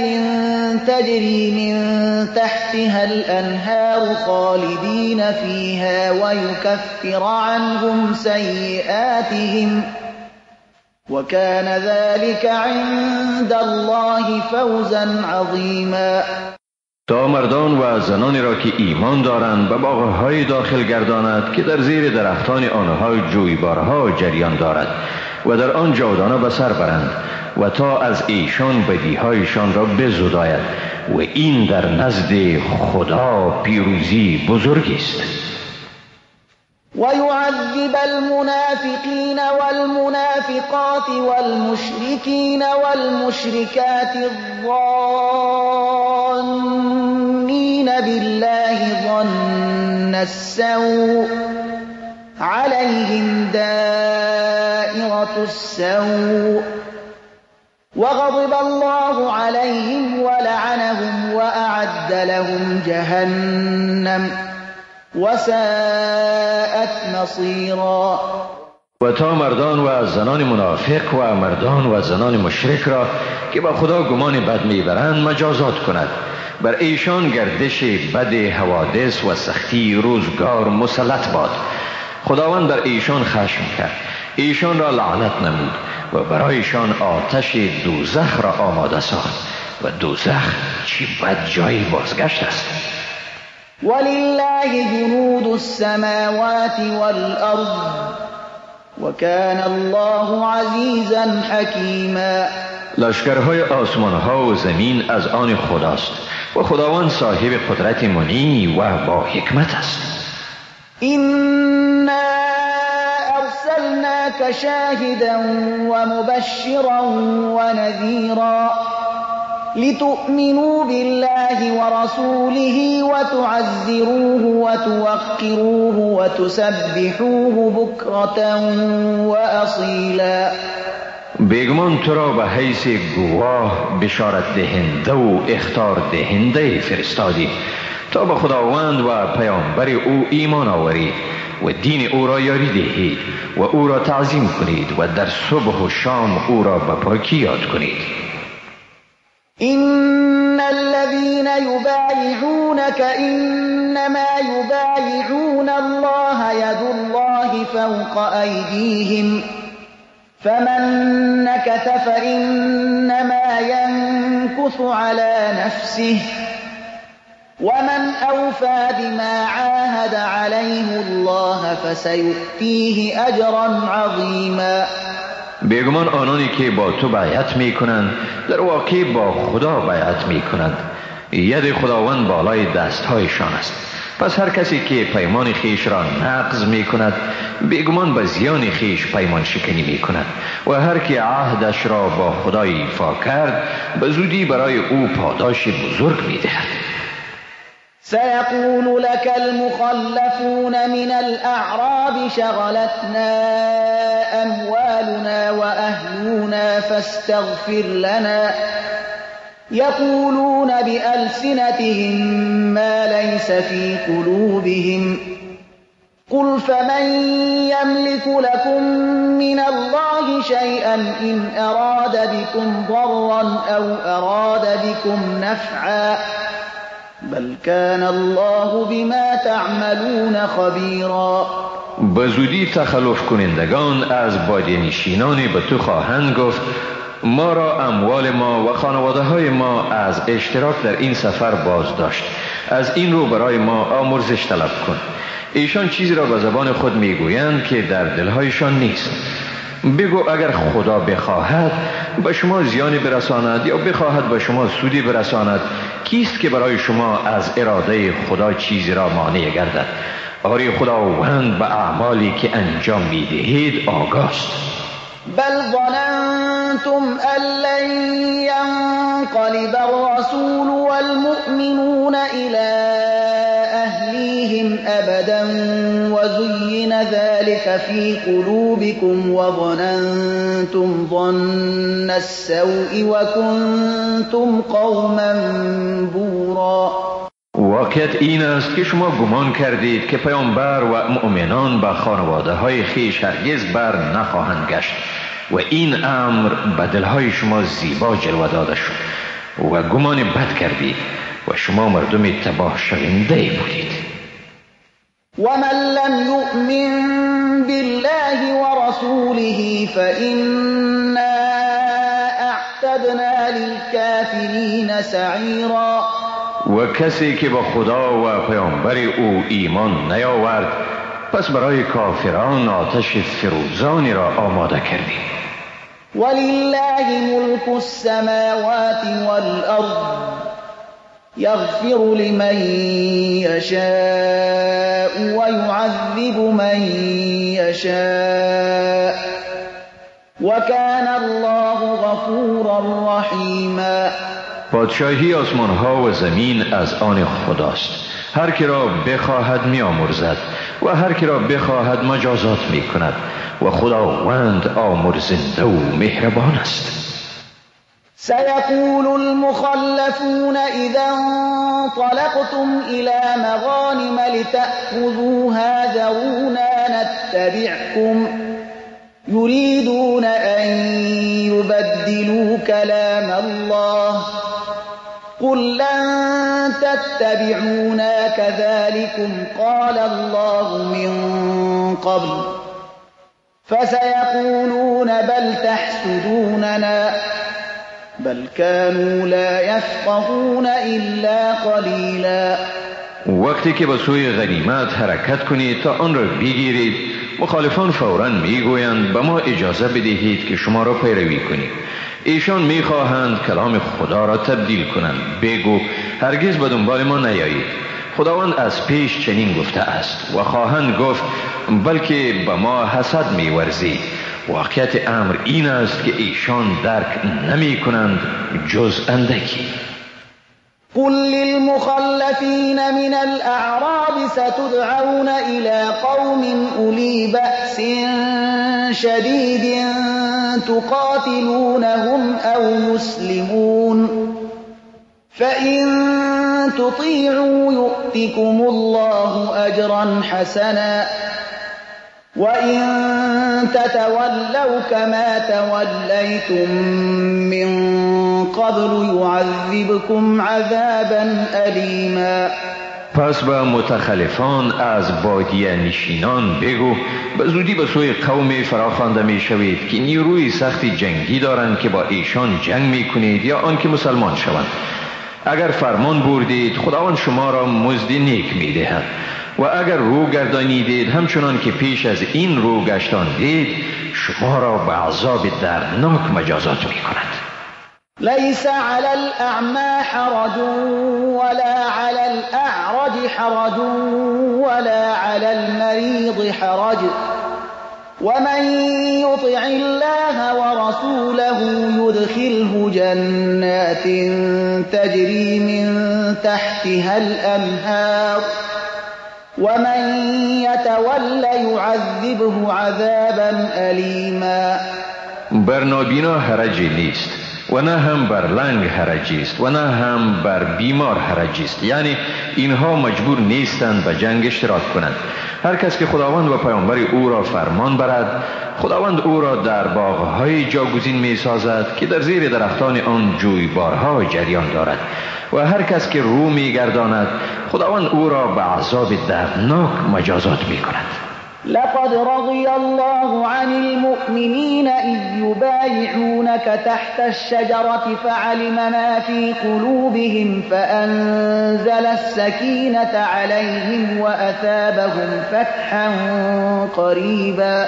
تجری من تحتها الانهار خالدین فیها ویکفر عنهم سیئاتهم وكان ذلك عند الله فوزا عظیما. تا مردان و زنانی را که ایمان دارند به باغهای داخل گرداند که در زیر درختان آنها جویبارها جریان دارد و در آن جاودانه به سر برند و تا از ایشان بدیهایشان را بزداید و این در نزد خدا پیروزی بزرگی است. ويعذب المنافقين والمنافقات والمشركين والمشركات الظانين بالله ظن السوء عليهم دائرة السوء وغضب الله عليهم ولعنهم وأعد لهم جهنم وساءت مصيرا. و تا مردان و زنان منافق و مردان و زنان مشرک را که با خدا گمان بد میبرند مجازات کند. بر ایشان گردش بد حوادث و سختی روزگار مسلط باد. خداوند بر ایشان خشم کرد، ایشان را لعنت نمود و برایشان آتش دوزخ را آماده ساخت و دوزخ چی بد جای بازگشت است. ولله جنود السماوات والأرض وكان الله عزیزا حکیما. لشکرهای آسمانها و زمین از آن خداست و خداوند صاحب قدرت منی و با حکمت است. إنا أرسلناك شاهدا ومبشرا ونذیرا لتؤمنوا بالله ورسوله وتعزروه وتوقروه وتسبحوه بكرة وأصيلا. بیگمان تو را به حیث گواه، بشارت دهنده و اخطار دهنده فرستادی تا به خداوند و پیامبر او ایمان آورید و دین او را یاری دهید و او را تعظیم کنید و در صبح و شام او را به پاکی یاد کنید. إن الذين يبايعونك إنما يبايعون الله يد الله فوق أيديهم فمن نكث فإنما ينكث على نفسه ومن أوفى بما عاهد عليه الله فسيؤتيه أجرا عظيما. بیگمان آنانی که با تو بیعت می کنند در واقع با خدا بیعت می کنند. ید خداوند بالای دستهایشان است. پس هر کسی که پیمان خیش را نقض می کند بیگمان به زیان خیش پیمان شکنی می کند و هر که عهدش را با خدا ایفا کرد به زودی برای او پاداش بزرگ می دهد. سيقول لك المخلفون من الأعراب شغلتنا أموالنا وأهلنا فاستغفر لنا يقولون بألسنتهم ما ليس في قلوبهم قل فمن يملك لكم من الله شيئا إن أراد بكم ضرا أو أراد بكم نفعا بل كان الله بما تعملون خبیرا. به زودی تخلف کنندگان از بادیه نشینان به تو خواهند گفت ما را اموال ما و خانواده های ما از اشتراک در این سفر باز داشت، از این رو برای ما آمرزش طلب کن. ایشان چیزی را به زبان خود میگویند که در دلهایشان نیست. بگو اگر خدا بخواهد به شما زیانی برساند یا بخواهد به شما سودی برساند، کیست که برای شما از اراده خدا چیزی را مانع گردد؟ آری خداوند به اعمالی که انجام میدهید آگاست. بل ظننتم ان لن ينقلب الرسول والمؤمنون الى اهليهم ابدا وزين ذلك في قلوبكم وظننتم ظن السوء وكنتم قوما بورا. واقعیت این است که شما گمان کردید که پیامبر و مؤمنان به خانواده های خویش هرگز بر نخواهند گشت و این امر به دلهای شما زیبا جلوه داده شد و گمان بد کردید و شما مردم تباه شونده بودید. ومن لم يؤمن بالله ورسوله فإنا اعتدنا للكافرین سعیرا. و کسی که با خدا و پیامبر او ایمان نیاورد پس برای کافران آتش فروزانی را آماده کردیم. ولله ملك السماوات والأرض يغفر لمن يشاء ويعذب من يشاء وكان الله غفورا رحیما. پادشاهی آسمان ها و زمین از آن خداست. هر کی را بخواهد می آمرزد و هر کی را بخواهد مجازات می کند و خداوند آمرزنده و مهربان است. سيقول المخلفون إذا انطلقتم إلى مغانم لتأخذوها ذرونا نتبعكم يريدون أن يبدلوا كلام الله قل لن تتبعونا كذلكم قال الله من قبل فسيقولون بل تحسدوننا بل كانوا لا يفقهون إلا قليلا. وقتی که به سوی غنیمت حرکت کنید تا آن را بگیرید، مخالفان فوراً میگویند به ما اجازه بدهید که شما را پیروی کنید. ایشان میخواهند کلام خدا را تبدیل کنند. بگو هرگز به دنبال ما نیایید، خداوند از پیش چنین گفته است. و خواهند گفت بلکه به ما حسد میورزید. واقعیت امر این است که ایشان درک نمی کنند جز اندکی. قل للمخلفين من الأعراب ستدعون إلى قوم أولي بأس شديد تقاتلونهم أو يسلمون فإن تطيعوا يؤتكم الله أجرا حسنا وإن تتولوا كما توليتم من قبل يعذبكم عذابا أليما. پس به متخلفان از بادیه نشینان بگو به زودی به سوی قوم فراخوانده می شوید که نیروی سخت جنگی دارند که با ایشان جنگ می کنید یا آنکه مسلمان شوند. اگر فرمان بردید خداوند شما را مزد نیک می دهد و اگر رو گردانیدید همچنان که پیش از این رو گشتاندید شما را به عذاب دردناک مجازات می کند. ليس على الأعمى حرج ولا على الأعرج حرج ولا على المريض حرج ومن يطع الله ورسوله يدخله جنات تجري من تحتها الأنهار ومن يتول يعذبه عذابا أليما. بر نابینا حرجی نیست و نه هم بر لنگ حرجی است و نه هم بر بیمار حرجی است، یعنی اینها مجبور نیستند به جنگ اشتراک کنند. هر کس که خداوند و پیامبر او را فرمان برد، خداوند او را در باغهای جاگزین می سازد که در زیر درختان آن جویبارها جریان دارد و هر کس که رو می گرداند خداوند او را به عذاب دردناک مجازات می کند. لقد رضي الله عن المؤمنين إذ يبايعونك تحت الشجرة فعلم ما في قلوبهم فأنزل السكينة عليهم وأثابهم فتحا قريبا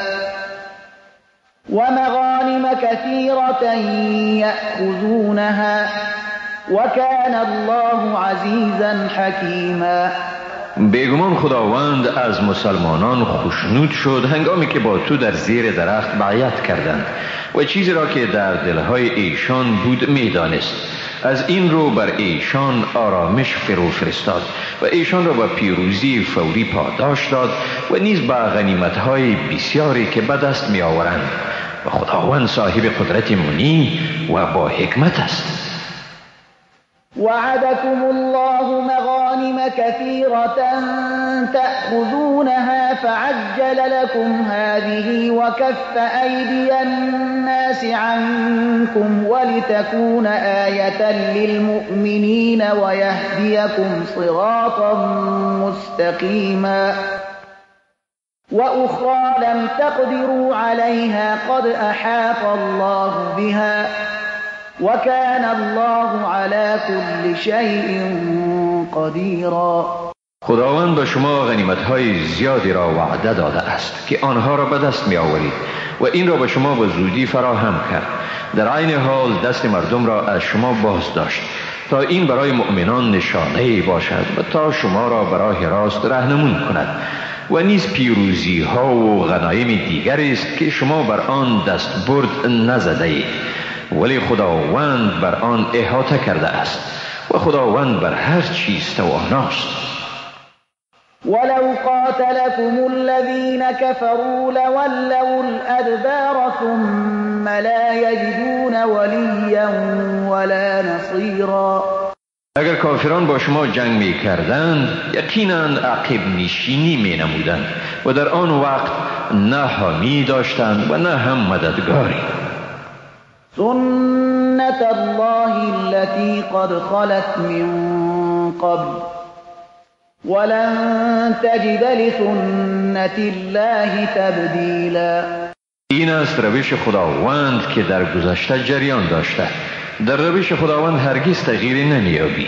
ومغانم كثيرة يأخذونها وكان الله عزيزا حكيما. بیگمان خداوند از مسلمانان خوشنود شد هنگامی که با تو در زیر درخت بیعت کردند و چیزی را که در دلهای ایشان بود میدانست. از این رو بر ایشان آرامش فرو فرستاد و ایشان را با پیروزی فوری پاداش داد و نیز با غنیمت‌های بسیاری که به دست می آورند و خداوند صاحب قدرت منی و با حکمت است. وعدكم الله مغانم كثيرة تأخذونها فعجل لكم هذه وكف أيدي الناس عنكم ولتكون آية للمؤمنين ويهديكم صراطا مستقيما وأخرى لم تقدروا عليها قد أحاط الله بها وكان الله على كل شيء قديرا. خداوند به شما غنیمت‌های زیادی را وعده داده است که آنها را به دست می‌آورید و این را به شما به زودی فراهم کرد. در عین حال دست مردم را از شما باز داشت تا این برای مؤمنان نشانه‌ای باشد و تا شما را به راه راست رهنمون کند و نیز پیروزی ها و غنایم دیگری است که شما بر آن دست برد نزده اید، ولی خداوند بر آن احاطه کرده است و خداوند بر هر چیز تواناست. ولو قاتلكم الذين كفروا لولوا الأدبار ثم لا يجدون وليا ولا نصيرا. اگر کافران با شما جنگ می کردند یقینا عقب نشینی می نمودند و در آن وقت نه حامی داشتند و نه هم مددگاری. سنة الله التي قد خلت من قبل ولن تجد لسنة الله تبدیلا. این است روش خداوند که در گذشته جریان داشته. در روش خداوند هرگز تغییری نمی‌یابی.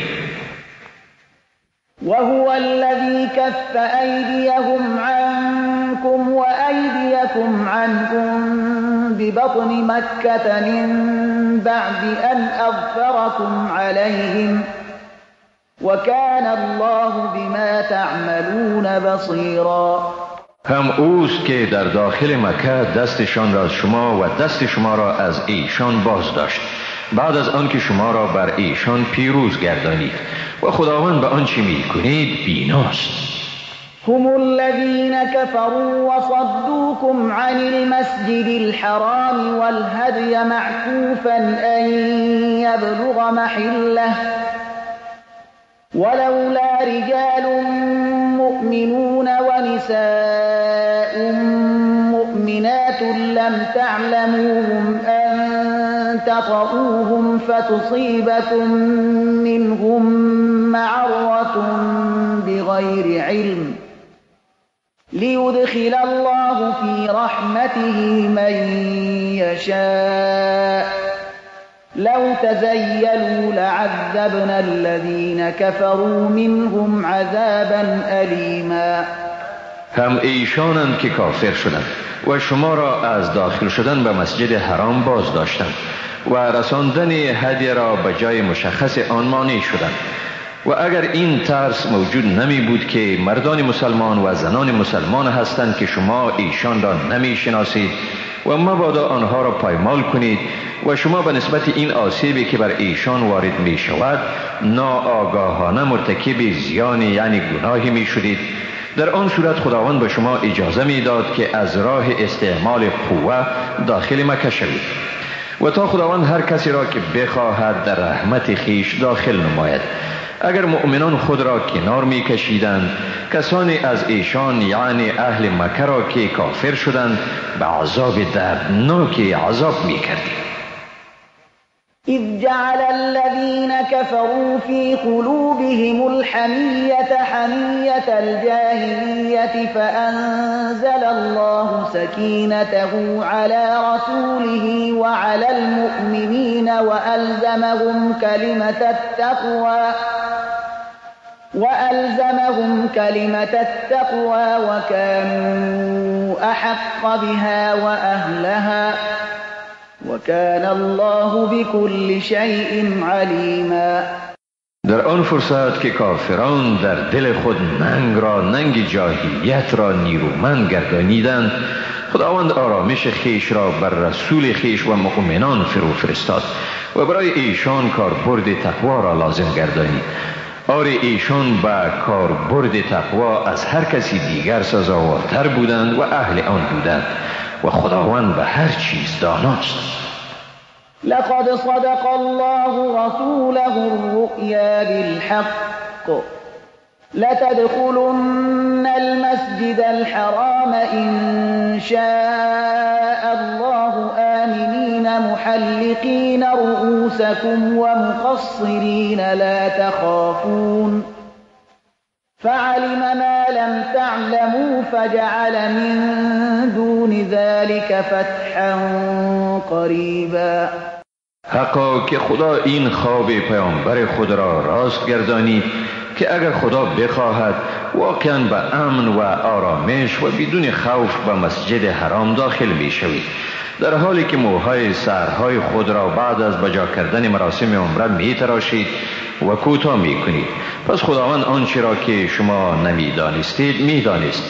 وهو الذي كف أيديهم عنكم وأيديكم عنهم ببطن مكة من بعد أن أظفركم عليهم وكان الله بما تعملون بصيرا. هم اوست که در داخل مکه دستشان را از شما و دست شما را از ایشان باز داشت بعد از آنکه شما را بر ایشان پیروز گردانید و خداوند به آنچه میکنید بیناست. هم الذين كفروا وصدوكم عن المسجد الحرام والهدي معكوفا أن يبلغ محله ولولا رجال مؤمنون ونساء مؤمنات لم تعلموهم أن تطؤوهم فتصيبكم منهم معرة بغير علم ليدخل الله في رحمته من يشاء لو تزيلوا لعذبنا الذين كفروا منهم عذابا أليما. هم ایشانند که کافر شدند و شما را از داخل شدن به مسجد حرام باز داشتند و رساندن هدیه را به جای مشخص آن مانع شدند و اگر این ترس موجود نمی بود که مردان مسلمان و زنان مسلمان هستند که شما ایشان را نمی شناسید و مبادا آنها را پایمال کنید و شما به نسبت این آسیبی که بر ایشان وارد می شود ناآگاهانه مرتکب زیان یعنی گناهی می شدید، در آن صورت خداوند به شما اجازه می داد که از راه استعمال قوه داخل مکه شوید و تا خداوند هر کسی را که بخواهد در رحمت خیش داخل نماید. اگر مؤمنان خود را کنار می کشیدند کسانی از ایشان یعنی اهل مکه را که کافر شدند به عذاب دردناک عذاب می کردیم. إذ جعل الذين كفروا في قلوبهم الحمية حمية الجاهلية فأنزل الله سكينته على رسوله وعلى المؤمنين وألزمهم كلمة التقوى وكانوا أحق بها وأهلها وكان الله بكل شيء عليما. در آن فرصت که کافران در دل خود ننگ را، ننگ جاهلیت را نیرومند گردانیدند، خداوند آرامش خیش را بر رسول خیش و مؤمنان فرو فرستاد و برای ایشان کاربرد تقوا را لازم گردانید. آری ایشان به کاربرد تقوا از هر کسی دیگر سزاوارتر بودند و اهل آن بودند و خداوند به هر چیز داناست. لقد صدق الله رسوله الرؤيا بالحق لتدخلن المسجد الحرام إن شاء الله آمنين محلقين رؤوسكم ومقصرين لا تخافون فعلم ما لم تعلموا فجعل من دون ذلك فتحا قریبا. حقا که خدا این خواب پیامبر خود را راست گردانید که اگر خدا بخواهد واقعا به امن و آرامش و بدون خوف به مسجد حرام داخل می شوید، در حالی که موهای سرهای خود را بعد از بجا کردن مراسم عمره می تراشید و کوتاه می کنید. پس خداوند آنچه را که شما نمی دانستید می دانست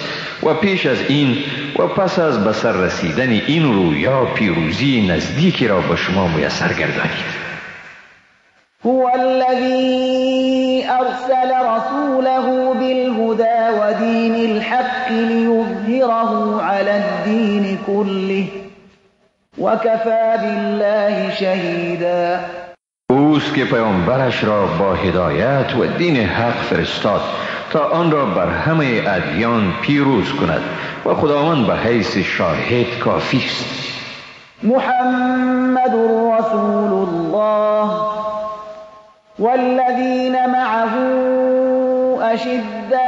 و پیش از این و پس از به سر رسیدن این رویا پیروزی نزدیکی را به شما میسر گردانید. هو الذي أرسل رسوله بالهدى ودين الحق ليظهره على الدين كله وكفى بالله شهيدا. اوست که پیامبرش را با هدایت و دین حق فرستاد تا آن را بر همه ادیان پیروز کند و خداوند به حیث شاهد کافی است. محمد رسول الله والذين معه أشداء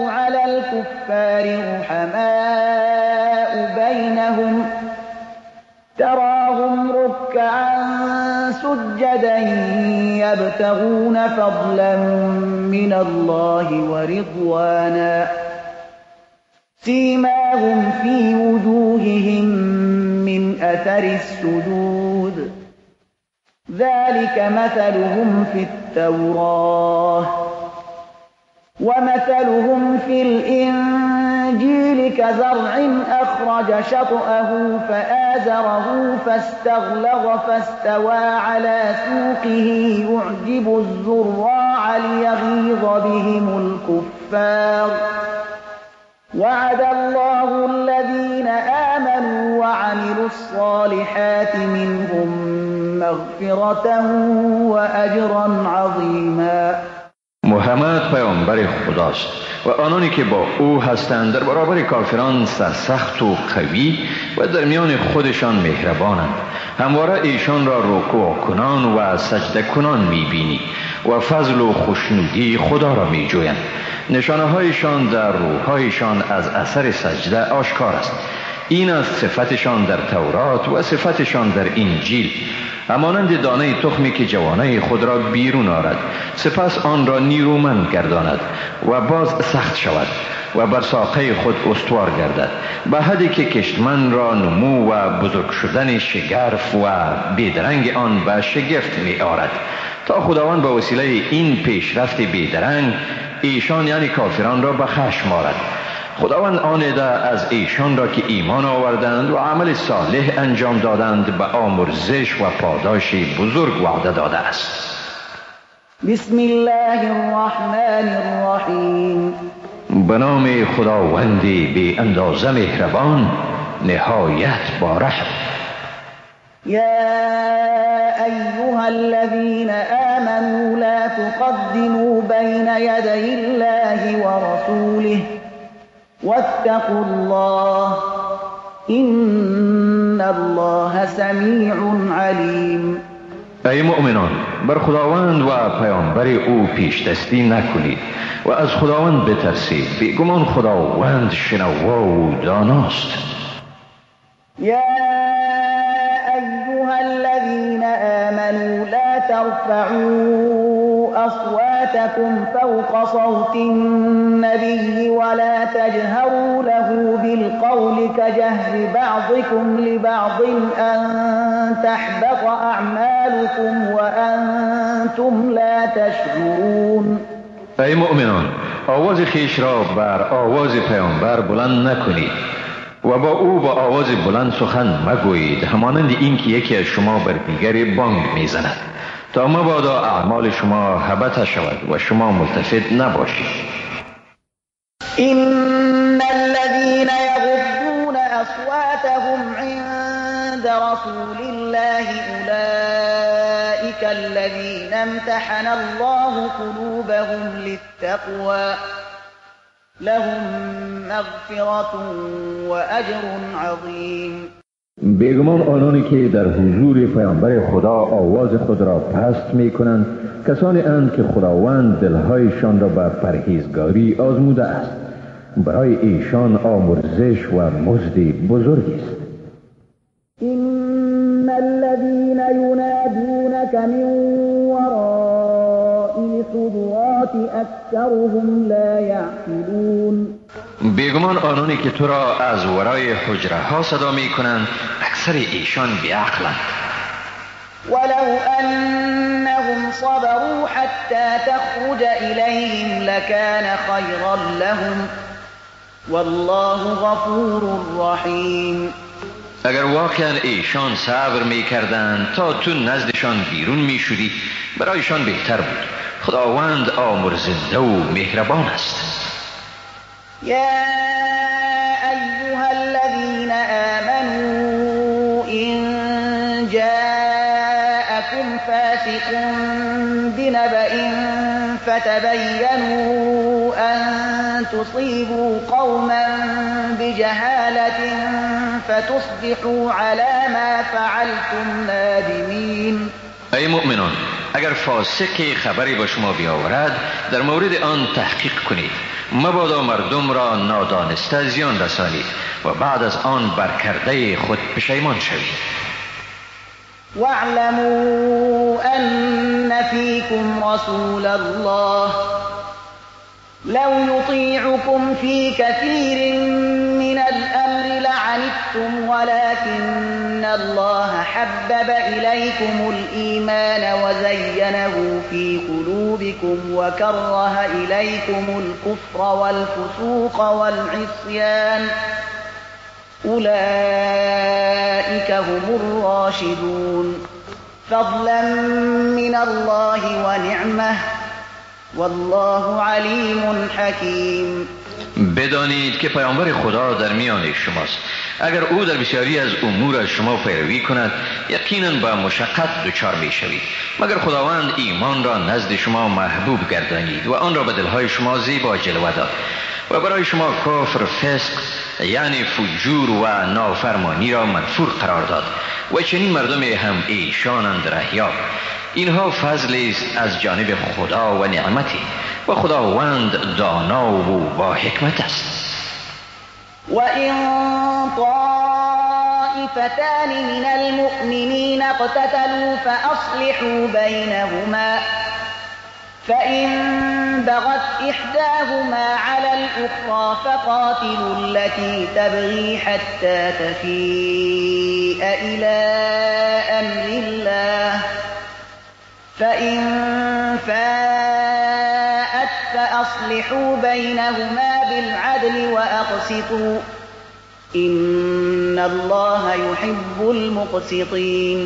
على الكفار رحماء بينهم تراهم ركعا سجدا يبتغون فضلا من الله ورضوانا سيماهم في وجوههم من أثر السجود ذلك مثلهم في التوراة ومثلهم في الإنجيل كزرع أخرج شطأه فآزره فاستغلظ فاستوى على سوقه يعجب الزراع ليغيظ بهم الكفار وعد الله الذين آمنوا وعملوا الصالحات منهم مغفرة وأجرا عظیما. محمد پیامبر خداست و آنانی که با او هستند در برابر کافران سرسخت و قوی و در میان خودشان مهربانند. همواره ایشان را رکوع کنان و سجده کنان میبینی و فضل و خوشنودی خدا را میجویند. نشانه هایشان در روحهایشان از اثر سجده آشکار است. این از صفتشان در تورات و صفتشان در انجیل، همانند دانه تخمی که جوانه خود را بیرون آرد، سپس آن را نیرومند گرداند و باز سخت شود و بر ساقه خود استوار گردد، به حدی که کشتمند را نمو و بزرگ شدن شگرف و بیدرنگ آن به شگفت می آرد، تا خداوند به وسیله این پیشرفت بیدرنگ ایشان یعنی کافران را به خشم آرد. خداوند آن عده از ایشان را که ایمان آوردند و عمل صالح انجام دادند به آمرزش و پاداش بزرگ وعده داده است. بسم الله الرحمن الرحیم. به نام خداوند بی اندازه مهربان نهایت با رحم. یا ایها الذین آمنوا لا تقدموا بین یدی الله ورسوله واتقوا الله إن الله سمیع علیم. ای مؤمنان، بر خداوند و پیامبر او پیش دستی نکنید و از خداوند بترسید، بیگمان خداوند شنوا و داناست. یا ایها الذین آمنوا لا ترفعوا أصواتكم فوق صوت النبي ولا تجهروا له بالقول كجهر بعضكم لبعض أن تحبط أعمالكم وأنتم لا تشعرون. ای مؤمنان، آواز خیش را بر آواز پیامبر بلند نکنید و با او با آواز بلند سخن مگویید، همانند اینکه یکی از شما بر دیگری بانگ میزند، تا مبادا اعمال شما هبط شود و شما ملتفت نباشید. إن الذين يغضون أصواتهم عند رسول الله أولئك الذين امتحن الله قلوبهم للتقوى لهم مغفرة وأجر عظیم. بیگمان آنانی که در حضور پیامبر خدا آواز خود را پست می کنند کسانی اند که خداوند دلهایشان را به پرهیزگاری آزموده است. برای ایشان آمرزش و مزد بزرگی است. إن الذين ينادونك من وراء الحجرات أكثرهم لا يعقلون. بیگمان آنانی که تو را از ورای حجره ها صدا می کنند اکثر ایشان بیعقلند. ولو أنهم صبروا حتى تخرج إليهم لكان خيرا لهم والله غفور رحيم. اگر واقعا ایشان صبر می کردند تا تو نزدشان بیرون می شدی برایشان بهتر بود. خداوند آمرزنده و مهربان است. یا ایها الذین آمنوا إن جاءكم فاسق بنبأ فتبينوا أن تصيبوا قوما بجهالة فتصبحوا على ما فعلتم نادمين. ای مؤمنان، اگر فاسقی خبری با شما بیاورد در مورد آن تحقیق کنید، مبادا مردم را نادانسته زیان رسانید و بعد از آن برکرده خود پشیمان شوید. واعلموا أن فيكم رسول الله لو يطيعكم في كثير من الأمر لعنتم ولكن الله حبب إليكم الإيمان وزينه في قلوبكم وكره إليكم الكفر والفسوق والعصيان أولئك هم الراشدون. فضلا من الله ونعمه والله علیم حکیم. بدانید که پیامبر خدا در میان شماست. اگر او در بسیاری از امور از شما پیروی کند یقینا به مشقت دچار می شوید، مگر خداوند ایمان را نزد شما محبوب گردانید و آن را به دلهای شما زیبا جلوه داد و برای شما کفر، فسق یعنی فجور و نافرمانی را منفور قرار داد و چنین مردم هم ایشانند رهیاب. اینها فضل است از جانب خدا و نعمتی و خداوند دانا و با حکمت است. و این طائفتان من المؤمنین اقتتلوا فأصلحوا بینهما فإن بغت إحداهما على الأخرى فقاتلوا التي تبغي حتى تفيء إلى أمر الله فإن فاءت فأصلحوا بينهما بالعدل وأقسطوا إن الله يحب المقسطين.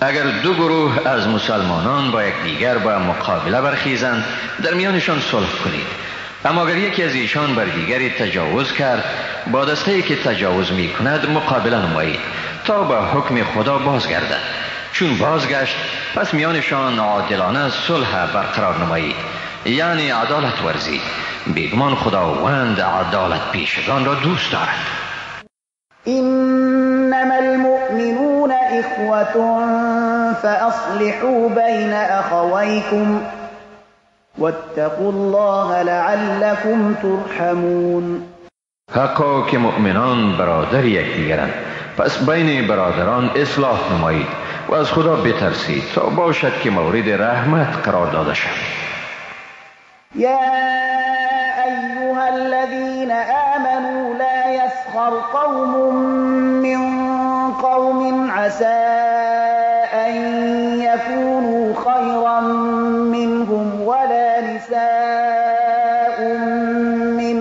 اگر دو گروه از مسلمانان با یکدیگر با مقابله برخیزند در میانشان صلح کنید، اما اگر یکی از ایشان بر دیگری تجاوز کرد با دسته‌ای که تجاوز می کند مقابله نمایید تا به حکم خدا بازگردد. چون بازگشت پس میانشان عادلانه صلح برقرار نمایید، یعنی عدالت ورزید. بیگمان خداوند عدالت پیشگان را دوست دارد. انما المؤمنون اخوة فاصلحوا بین اخویکم واتقوا الله لعلکم ترحمون. حقا که مؤمنان برادر یکدیگرند، پس بین برادران اصلاح نمایید و از خدا بترسید تا باشد که مورد رحمت قرار داده شوید. یا ایها الذین آمنوا لا یسخر قوم من قوم عسى ان یکونوا خیرا منهم ولا نساء من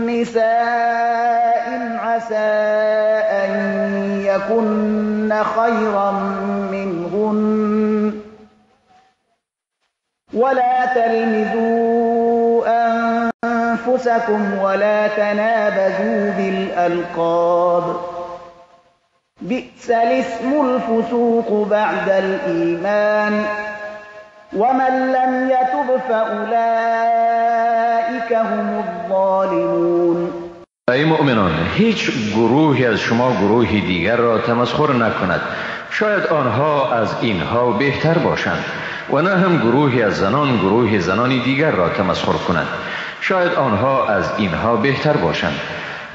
نساء عسى ان یکن خیرا منهن ولا تلمزوا أنفسكم ولا تنابزوا بالألقاب بئس الاسم الفسوق بعد الإيمان ومن لم يتب فأولئك هم الظالمون. ای مؤمنان، هیچ گروهی از شما گروه دیگر را تمسخر نکند، شاید آنها از اینها بهتر باشند، و نه هم گروهی از زنان گروه زنان دیگر را تمسخر کنند، شاید آنها از اینها بهتر باشند.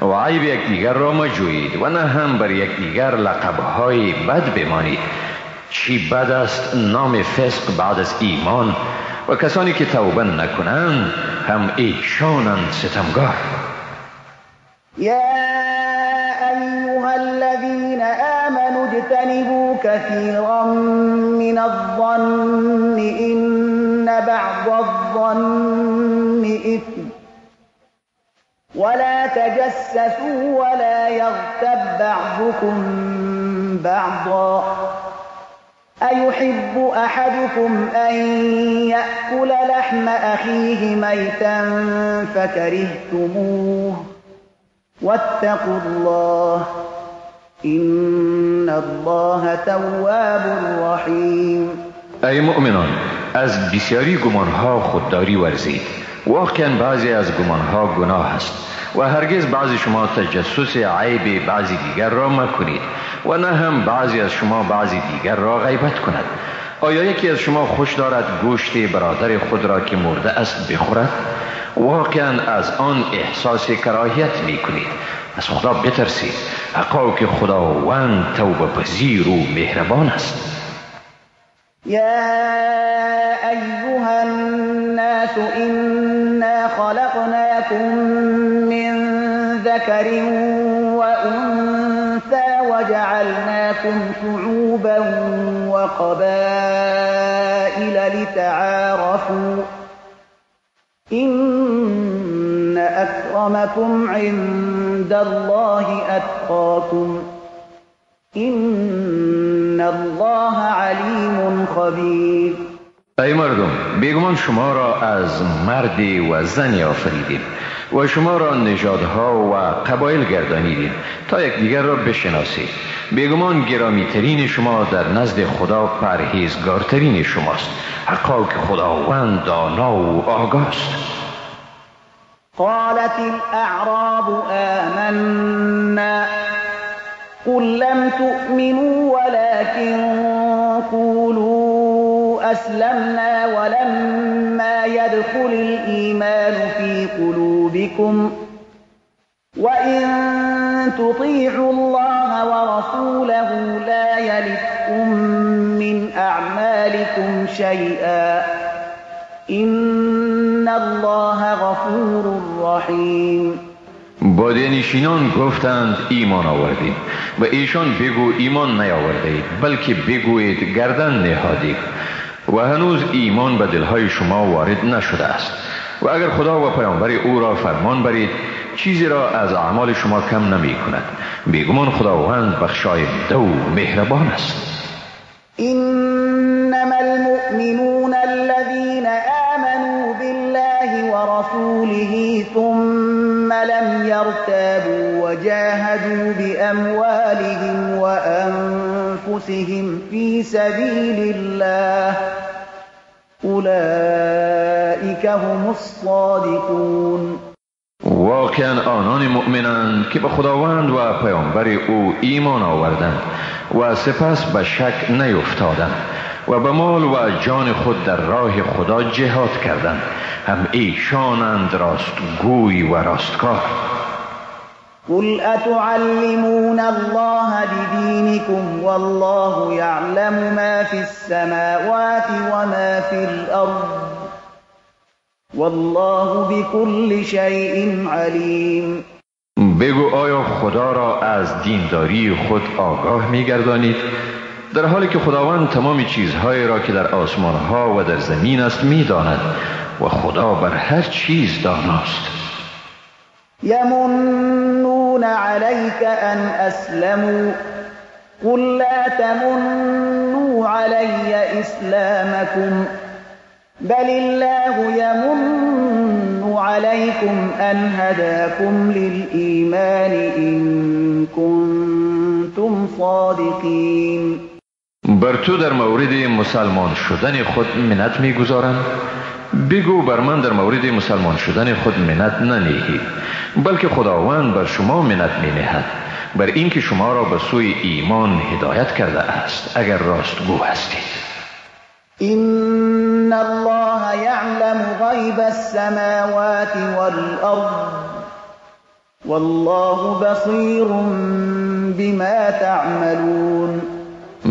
و عیب یکدیگر را مجویید و نه هم بر یکدیگر لقبهای بد بمانید. چی بد است نام فسق بعد از ایمان، و کسانی که توبه نکنند هم ایشانند ستمگار. یا ایها الذین آمنوا اجتنبوا كثیرا من الظن إن بعض الظن إثم ولا تجسسوا ولا يغتب بعضكم بعضا أيحب أحدكم أن يأكل لحم أخيه ميتا فكرهتموه واتقوا الله إن الله تواب رحیم. ای مؤمنان، از بسیاری گمانها خودداری ورزید. واقعا بعضی از گمانها گناه است و هرگز بعضی شما تجسس عیب بعضی دیگر را مکنید و نه هم بعضی از شما بعضی دیگر را غیبت کند. آیا یکی از شما خوش دارد گوشت برادر خود را که مرده است بخورد؟ واقعا از آن احساس کراهیت می کنید. از خدا بترسید، حقا که خداوند توبه پذیر و مهربان است. یا ایها الناس إنا خلقناكم من ذكر وأنثى وجعلناكم شعوبا وقبائل لتعارفوا إن أكرمكم عند الله أتقاكم إن الله علیم خبیر. ای مردم، بیگمان شما را از مرد و زنی آفریدیم و شما را نژادها و قبایل گردانیدیم تا یکدیگر را بشناسید. بیگمان گرامیترین شما در نزد خدا پرهیزگارترین شماست. حقا که خداوند دانا و آگاست. قالت الاعراب آمنا قل لم تؤمنوا ولكن قولوا أسلمنا ولما يدخل الإيمان في قلوبكم وإن تطيعوا الله ورسوله لا يلتكم من أعمالكم شيئا إن الله غفور رحيم. بادیه‌نشینان گفتند ایمان آوردیم. و ایشان بگو ایمان نیاوردید، بلکه بگویید گردن نهادید و هنوز ایمان به دلهای شما وارد نشده است. و اگر خدا و پیامبر او را فرمان برید چیزی را از اعمال شما کم نمی کند. بیگمان خداوند بخشاینده و مهربان است. انما المؤمنون الذين آمنوا بالله ورسوله ثم لم يرتابوا وجاهدوا بأموالهم وأنفسهم في سبيل الله أولئك هم الصادقون. واقعا آنان مؤمنند که به خداوند و پیامبر او ایمان آوردند و سپس به شک نیفتادند و به مال و جان خود در راه خدا جهاد کردند، هم ایشانند راستگوی و راستکار. قل أتعلمون الله بدينكم والله يعلم ما في السماوات وما في الأرض والله بكل شيء علیم. بگو آیا خدا را از دینداری خود آگاه می‌گردانید، در حالی که خداوند تمام چیزهایی را که در آسمانها و در زمین است می‌داند و خدا بر هر چیز داناست. یمنون علیک ان اسلموا قل لا تمنوا علی اسلامکم بل الله يمن عليكم أن هداكم للإيمان إن كنتم صادقين. بر تو در مورد مسلمان شدن خود منت می‌گذارم؟ بگو بر من در مورد مسلمان شدن خود منت ننهید، بلکه خداوند بر شما منت می‌نهد بر اینکه شما را به سوی ایمان هدایت کرده است اگر راستگو هستید. إن الله يعلم غيب السماوات والأرض والله بصير بما تعملون.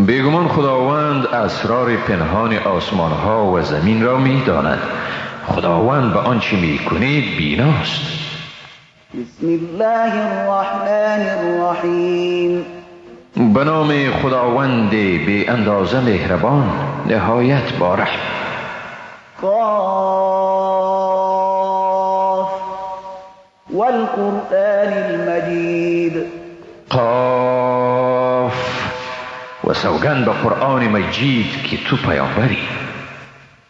بیگمان خداوند اسرار پنهان آسمان ها و زمین را می داند. خداوند به آنچه می کنید بیناست. بسم الله الرحمن الرحیم. به نام خداوند بی اندازه مهربان، نهایت با رحم. قاف والقرآن المجید. قاف و سوگند به قرآن مجید که تو پیامبری.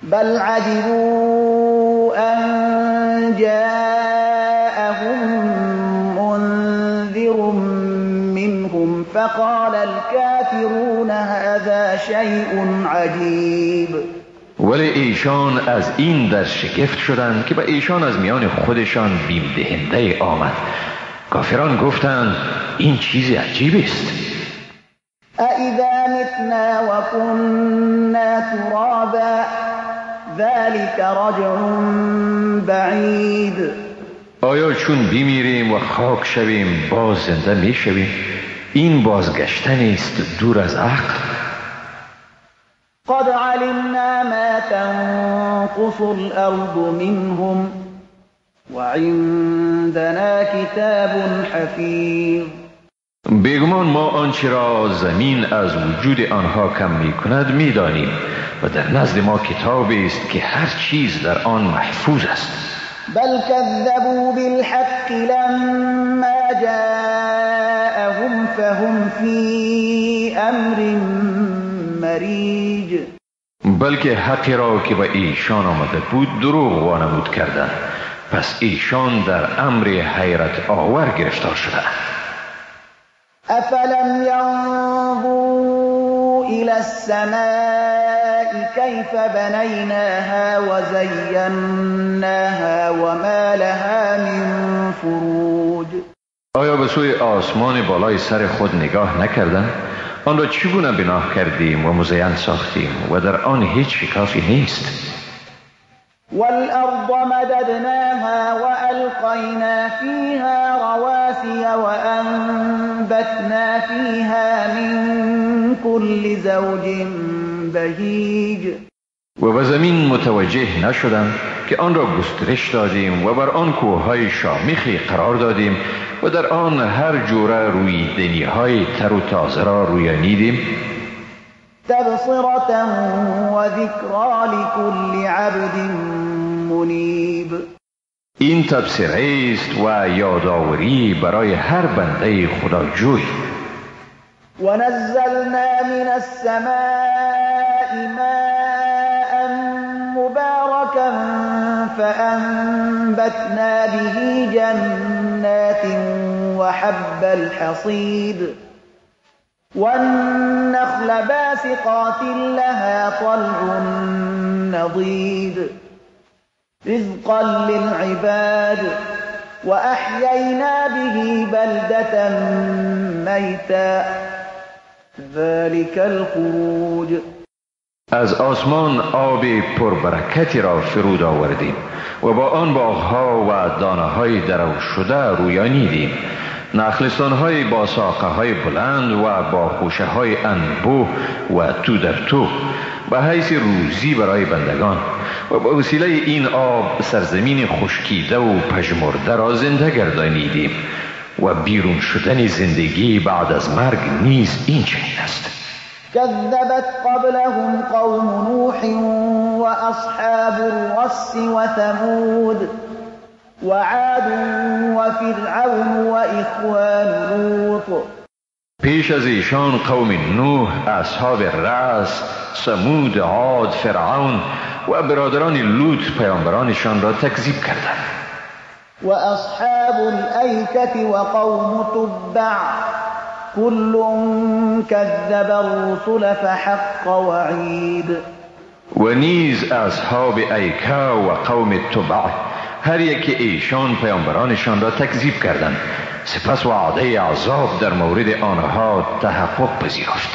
بل عجبوا ان جاءهم منذر منهم فقال الكافرون هذا شيء عجیب. ولی ایشان از این در شگفت شدند که به ایشان از میان خودشان بیم دهنده آمد. کافران گفتند این چیز عجیب است. أَإِذَا مِتْنَا وَكُنَّا تُرَابًا ذَلِكَ رَجْعٌ بَعِيدٌ. آیا چون بمیریم و خاک شویم باز زنده می شویم؟ این بازگشتن است دور از عقل. قد علمنا ما تنقص الأرض منهم وعندنا کتاب حفیظ. بیگمان ما آنچه را زمین از وجود آنها کم می کند می دانیم و در نزد ما کتابی است که هر چیز در آن محفوظ است. بل كذبوا بالحق لما جاءهم فهم فی امر مریج. بلکه حقی را که به ایشان آمده بود دروغ وانمود کردند، پس ایشان در امر حیرت آور گرفتار شدند. افلم ينظروا الى السماء كيف بنيناها وزيناها وما لها من فروج. آیا به سوی آسمان بالای سر خود نگاه نکردند؟ آن را چگونه بنا کردیم و مزین ساختیم و در آن هیچ شکافی نیست. والأرض مددناها وألقينا فيها رواسي وأنبتنا فيها من كل زوج بهیج. و به زمین متوجه نشدند که آن را گسترش دادیم و بر آن کوههای شامخی قرار دادیم و در آن هر جوره رویدنی‌های تر و تازه را رویانیدیم. تبصرة وذکری لكل عبد منیب. این تبصره است و یادآوری برای هر بنده خداجوی. ونزلنا من السماء ماء مباركا فأنبتنا به جنات وحب الحصيد والنخل باسقات لها طلع نضيد رزقا للعباد وأحيينا به بلدة ميتا ذلك الخروج. از آسمان آب پربرکتی را فرود آوردیم و با آن باغها و دانه‌های درو شده رویانیدیم. نخلستان‌های با ساقه‌های بلند و با خوشه‌های انبوه و تو در تو به حیث روزی برای بندگان و با وسیله این آب سرزمین خشکیده و پژمرده را زنده گردانیدیم و بیرون شدن زندگی بعد از مرگ نیز این چنین است. كذبت قبلهم قوم نوح وأصحاب الرس وثمود وعاد وفرعون وإخوان لوط. پیش از ایشان قوم نوح، اصحاب رس، ثمود، عاد، فرعون و برادران لوط پیامبرانشان را تکذیب کردند. و اصحاب الایکة و قوم تبع كل كذب الرسل فحق وعید. و نیز اصحاب ایکه و قوم تبع، هر یک ایشان پیامبرانشان را تکذیب کردند، سپس وعده عذاب در مورد آنها تحقق پذیرفت.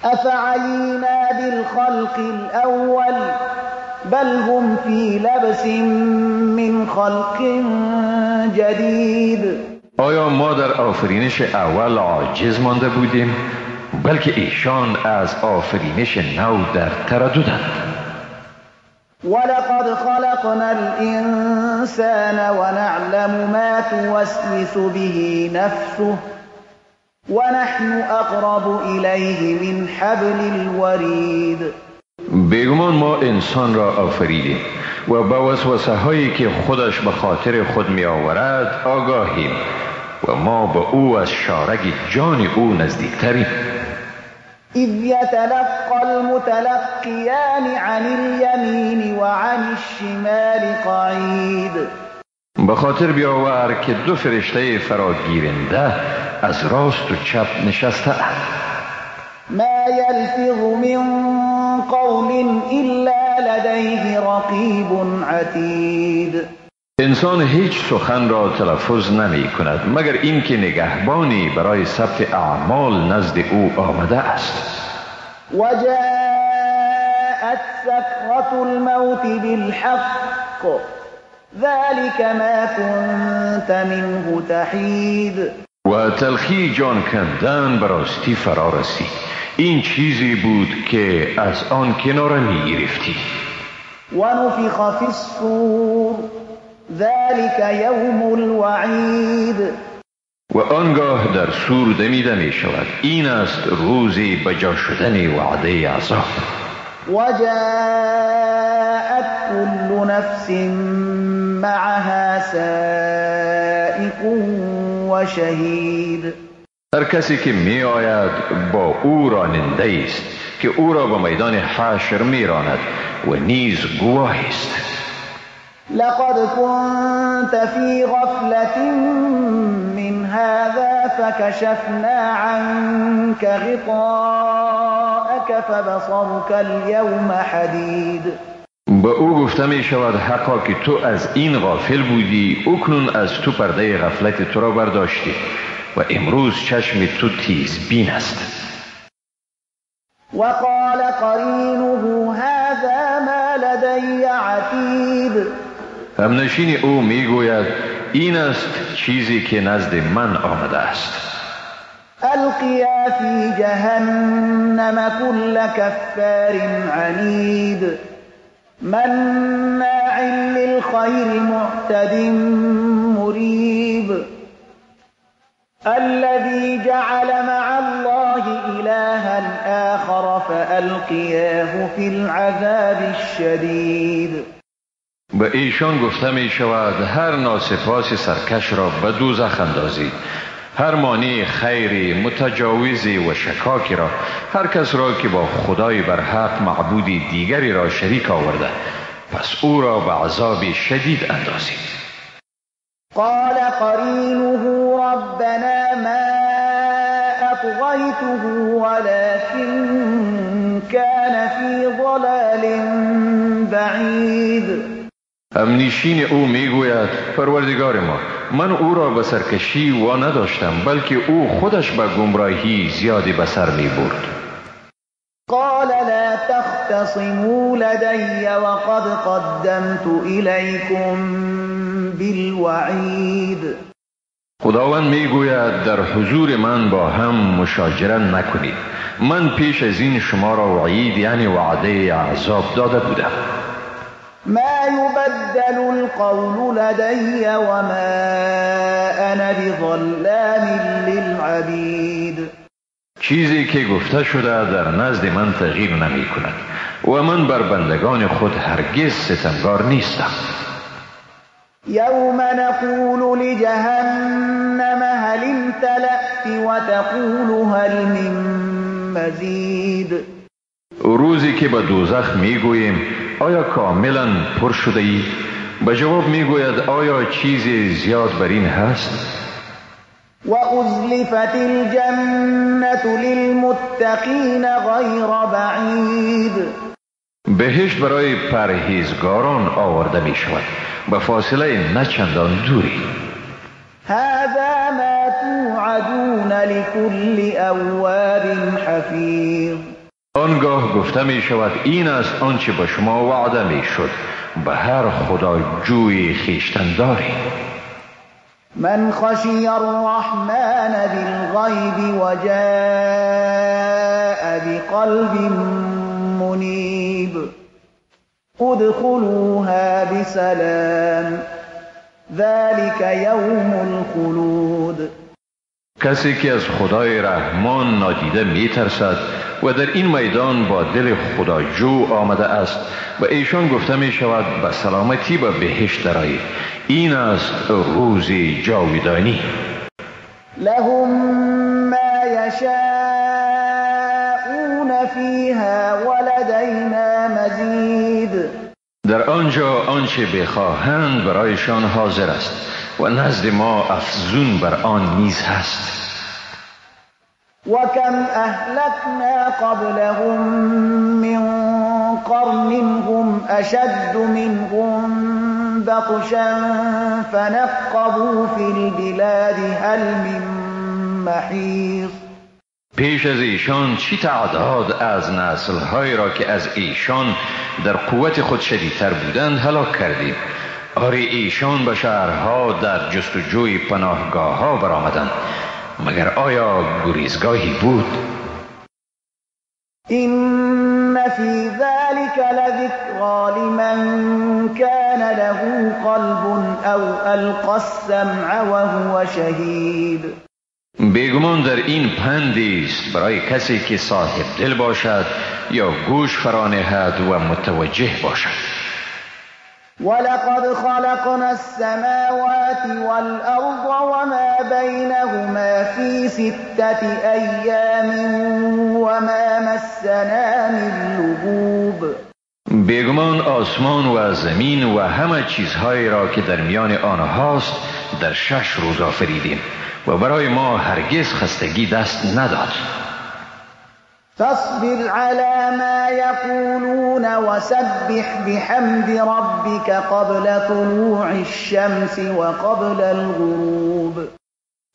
افعینا بالخلق الاول بل هم فی لبس من خلق جدید. آیا ما در آفرینش اول عاجز مانده بودیم؟ بلکه ایشان از آفرینش نو در ترددند. ولقد خلقنا الانسان ونعلم ما توسوس به نفسه ونحن اقرب الیه من حبل الورید. بیگمان ما انسان را آفریدیم و با وسوسه هایی که خودش به خاطر خود می آورد آگاهیم و ما به او از شارگ جان او نزدیکتریم. اذ یتلقى المتلقیان عن الیمین وعن الشمال قعید. به خاطر بیاور که دو فرشته فراگیرنده از راست و چپ نشسته اند. ما یلفظ من قول الا لدیه رقیب عتید. انسان هیچ سخن را تلفظ نمی کند مگر اینکه نگهبانی برای ثبت اعمال نزد او آمده است. وجاءت سکرة الموت بالحق ذلك ما كنت منه تحید. و تلخی جان کندن به راستی فرا رسید، این چیزی بود که از آن کناره می گرفتی. ونفخ فی الصور ذلك یوم الوعید. و آنگاه در صور دمیده می شود، این است روزی بجا شدن وعده عذاب. وجاءت كل نفس معها سائق وشهید. هر کسی که می آید با او راننده است که او را به میدان حشر می راند و نیز گواه است. لقد كنت في غفلة من هذا فكشفنا عنك غطاءك فبصرك اليوم حدید. به او گفته می شود حقا که تو از این غافل بودی، اکنون از تو پرده غفلت تو را برداشتی و امروز چشم تو تیز بین است. وقال قرینه هذا ما لدی عتید. همنشین او میگوید این است چیزی که نزد من آمده است. القیا فی جهنم کل کفار عنید مناع للخیر معتد مریب الذي جعل مع الله إلها آخر فألقیاه فی العذاب الشدید. به ایشان گفته می شود هر ناسپاس سرکش را به دوزخ اندازید، هر مانع خیری متجاوزی و شکاکی را، هر کس را که با خدای برحق معبودی دیگری را شریک آورده، پس او را به عذاب شدید اندازید. قال قرینه ربنا ما اطغیته ولكن كان فی ضلال بعید. همنشین او میگوید پروردگار ما، من او را به سرکشی وا نداشتم، بلکه او خودش به گمراهی زیادی به سر می برد. قال لا تختصموا لدی وقد قدمت الیکم بالوعید. خداوند میگوید در حضور من با هم مشاجره نکنید، من پیش از این شما را وعید یعنی وعده عذاب داده بودم. ما يبدل القول لدي وما أنا بظلام للعبید. چیزی که گفته شده در نزد من تغییر نمی کند و من بر بندگان خود هرگز ستمگار نیستم. یوم نقول لجهنم هل امتلأت وتقول هل من مزید. روزی که به دوزخ میگوییم آیا کاملا پر شده ای؟ به جواب میگوید آیا چیزی زیاد بر این هست؟ و ازلفت الجنة للمتقین غیر بعید. بهشت برای پرهیزگاران آورده می شود به فاصله نه چندان دوری. هذا ما توعدون لكل اواب حفیظ. آنگاه گفته می شود این است آنچه به شما وعده می شد به هر خداجوی خویشتنداری. من خشی الرحمن بالغیب وجاء بقلب منیب ادخلوها بسلام ذلك یوم الخلود. کسی که از خدای رحمان نادیده میترسد و در این میدان با دل خداجو آمده است و ایشان گفته می شود به سلامتی به بهشت درآیید، این است روز جاودانی. لهم ما یشاءون فیها ولدینا مزید. در آنجا آنچه بخواهند برایشان حاضر است و نزد ما افزون بر آن نیز هست. وكم أهلكنا قبلهم من قرن هم أشد منهم بطشا فنقبوا في البلاد هل من محیص. پیش از ایشان چی تعداد از نسل‌هایی را که از ایشان در قوت خود شدیدتر بودند هلاک کردیم. آری ایشان به شهرها در جستجوی پناهگاه‌ها برآمدند، مگر آیا گریزگاهی بود؟ إن في ذلك لذكرى لمن كان له قلب أو ألقى السمع وهو شهید. بیگمان در این پندی است برای کسی که صاحب دل باشد یا گوش فرانهد و متوجه باشد. ولقد خلقنا السماوات والأرض وما بينهما في ستة أيام وما مسنا من لغوب. بیگمان آسمان و زمین و همه چیزهایی را که در میان آنهاست در 6 روز آفریدیم و برای ما هرگز خستگی دست نداد. فاصبر على ما يقولون وسبح بحمد ربك قبل طلوع الشمس وقبل الغروب.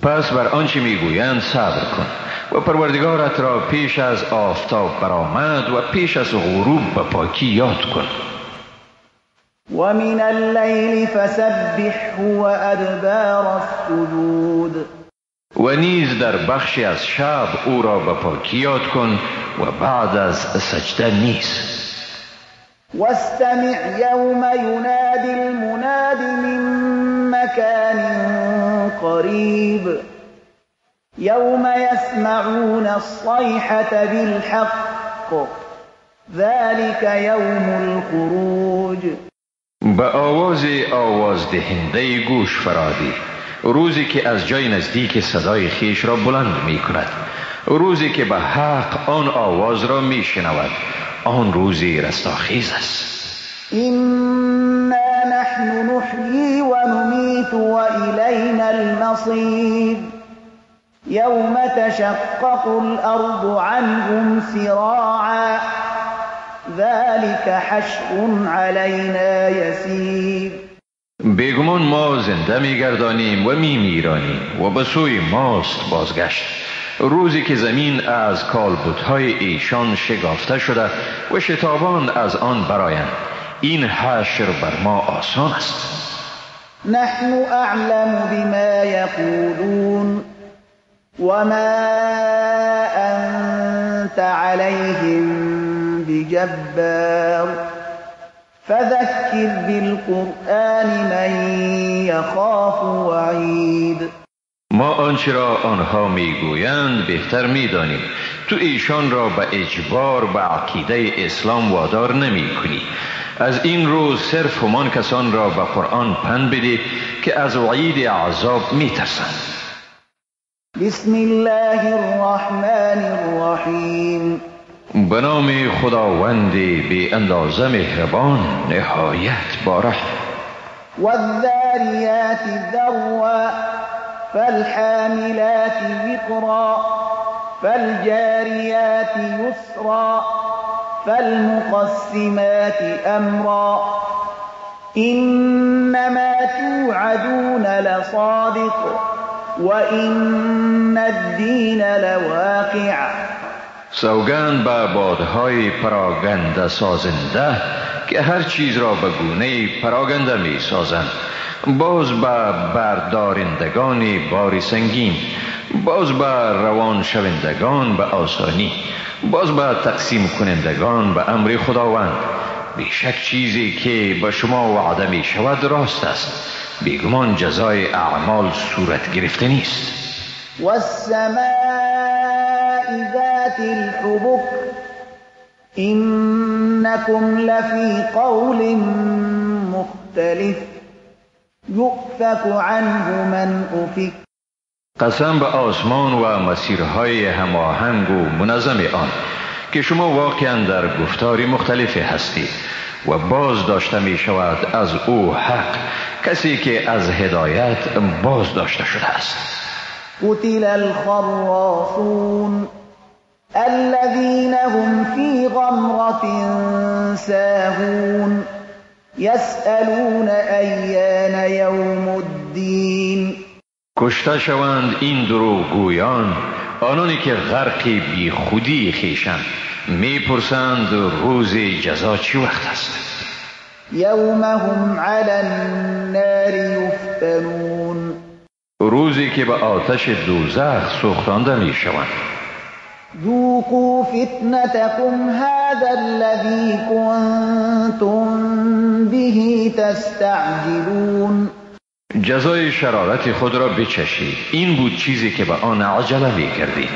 پس بر آنچه میگویند صبر کن و پروردگارت را پیش از آفتاب برآمد و پیش از غروب به پاکی یاد کن. ومن اللیل فسبحه وأدبار السجود. و نیز در بخشی از شب او را به پاکی یاد کن و بعد از سجده نیز. واستمع یوم ینادی المناد من مکان قریب یوم یسمعون الصیحة بالحق ذلك یوم الخروج. به آواز آواز دهنده گوش فرادی، روزی که از جای نزدیک صدای خیش را بلند می کند، روزی که به حق آن آواز را می شنود، آن روزی رستاخیز است. إنا نحن نحیی و نمیت و الینا المصیر یوم تشقق الارض عنهم سراعا ذلك حشر علینا یسیر. بیگمان ما زنده میگردانیم و میمیرانیم و به سوی ماست بازگشت. روزی که زمین از کالبدهای ایشان شگافته شده و شتابان از آن برآیند، این حشر بر ما آسان است. نحن اعلم بما یقولون وما انت علیهم بجبار فذکر بالقرآن من یخاف وعید. ما آنچه را آنها میگویند بهتر میدانیم. تو ایشان را به اجبار به عقیده اسلام وادار نمی کنی. از این رو صرف همان کسان را به قرآن پند بده که از وعید عذاب میترسند. بسم الله الرحمن الرحیم. به نام خداوند بی اندازه مهربان نهایت بارحم. والذاریات ذروا فالحاملات وقرا فالجاریات یسرا فالمقسمات امرا انما توعدون لصادق وان الدین لواقع. سوگند به بادهای پراگنده سازنده که هر چیز را به گونه پراگنده می سازند، باز به بردارندگان بار سنگین، باز به روان شوندگان به آسانی، باز به تقسیم کنندگان به امر خداوند. بیشک چیزی که به شما وعده می شود راست است، بیگمان جزای اعمال صورت گرفته نیست. والسماء ذات الحبك إنكم لفی قول مختلف یؤفک عنه من أفک. قسم به آسمان و مسیرهای هماهنگ و منظم آن که شما واقعا در گفتار مختلف هستید و باز داشته می شود از او حق کسی که از هدایت باز داشته شده است. قتل الخراصون الذين هم في غمرة ساهون يسألون أيان يوم الدين. کشته شوند این دروغگویان، آنانی که غرق بی خودی خویشند، میپرسند روز جزا چی وقت است. یوم هم علی النار یفتنون. روزی که به آتش دوزخ سوختانده میشوند. ذوقوا فتنتكم هذا الذي كنتم به تستعجلون. جزای شرارت خود را بچشید، این بود چیزی که به آن عجله می‌کردید.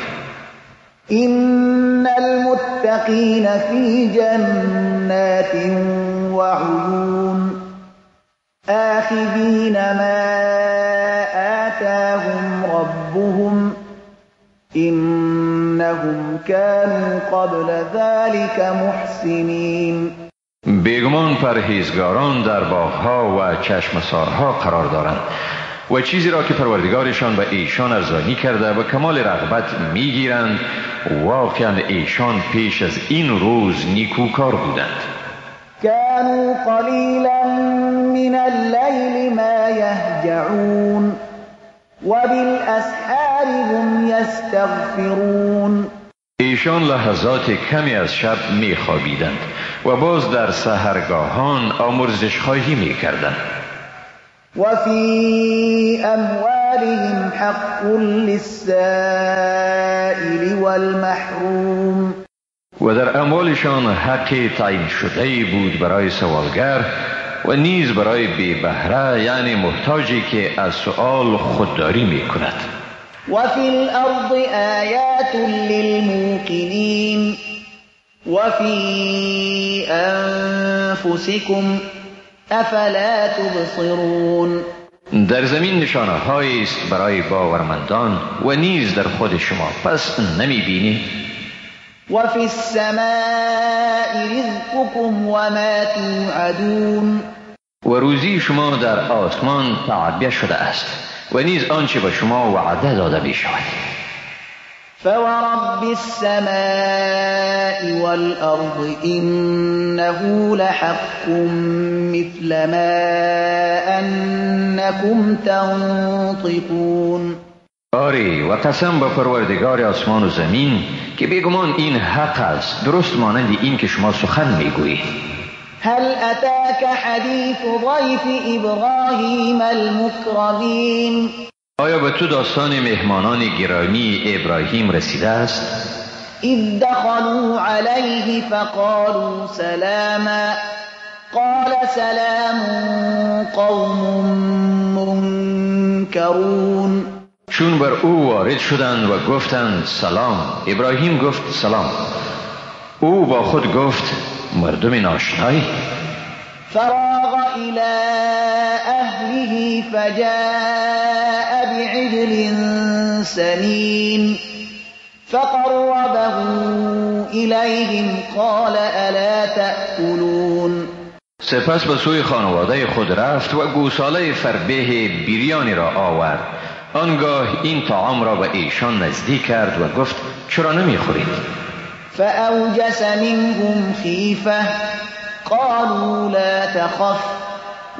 إن المتقین فی جنات وعیون آخذین ما آتاهم ربهم إنهم كانوا قبل ذلك محسنین. بیگمان پرهیزگاران در باغها و چشمسارها قرار دارند و چیزی را که پروردگارشان به ایشان ارزانی کرده و کمال رغبت میگیرند. واقعا ایشان پیش از این روز نیکوکار بودند. كانوا قلیلا من اللیل ما یهجعون وبالاسحار هم یستغفرون. ایشان لحظات کمی از شب میخوابیدند و باز در سحرگاهان آمرزش خواهی میکردند. و فی اموالهم حق للسائل والمحروم. و در اموالشان حق تعیین شده بود برای سوالگر و نیز برای بی بهره، یعنی محتاجی که از سؤال خودداری میکند. و فی الارض آیات للموقنین و فی انفسکم افلا تبصرون. در زمین نشانه هایی است برای باورمندان و نیز در خود شما، پس نمی بینید؟ و فی السماء رزقکم و ما توعدون. و روزی شما در آسمان تعبیه شده است و نیز آنچه به شما وعده داده می شود. فورب السماء والأرض إنه لحق مثل ما أنكم تنطقون. آری و قسم به پروردگار آسمان و زمین که بیگمان این حق است، درست مانند این که شما سخن میگویید. هل أتاك حدیث ضیف ابراهیم المکرمین. آیا به تو داستان مهمانان گرامی ابراهیم رسیده است؟ اذ دخلوا علیه فقالوا سلاما قال سلام قوم منکرون. چون بر او وارد شدند و گفتند سلام، ابراهیم گفت سلام. او با خود گفت مردم ناشنایی. فراغ الى اهله فجاء بعجل سمین فقربه الیهم قال الا تأکلون. سپس به سوی خانواده خود رفت و گوساله فربه بیریانی را آورد. آنگاه این طعام را به ایشان نزدیک کرد و گفت چرا نمیخورید؟ فأوجس منهم خیفة قالوا لا تخف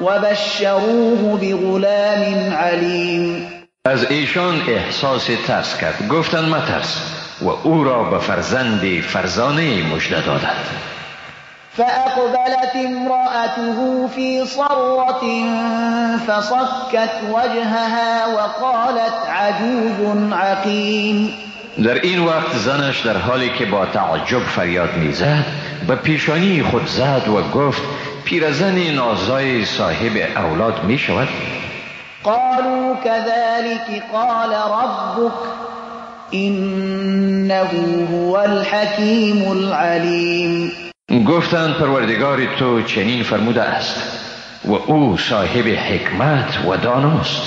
وبشروه بغلام علیم. از ایشان احساس ترس کرد، گفتند مترس، و او را به فرزند فرزانه مژده دادند. فأقبلت امرأته في صرة فصكت وجهها وقالت عجوز عقيم. در این وقت زنش در حالی که با تعجب فریاد میزد به پیشانی خود زد و گفت پیرزن نازای صاحب اولاد می شود؟ قالوا كذلك قال ربك إنه هو الحكيم العليم. گفتند پروردگار تو چنین فرموده است و او صاحب حکمت و داناست.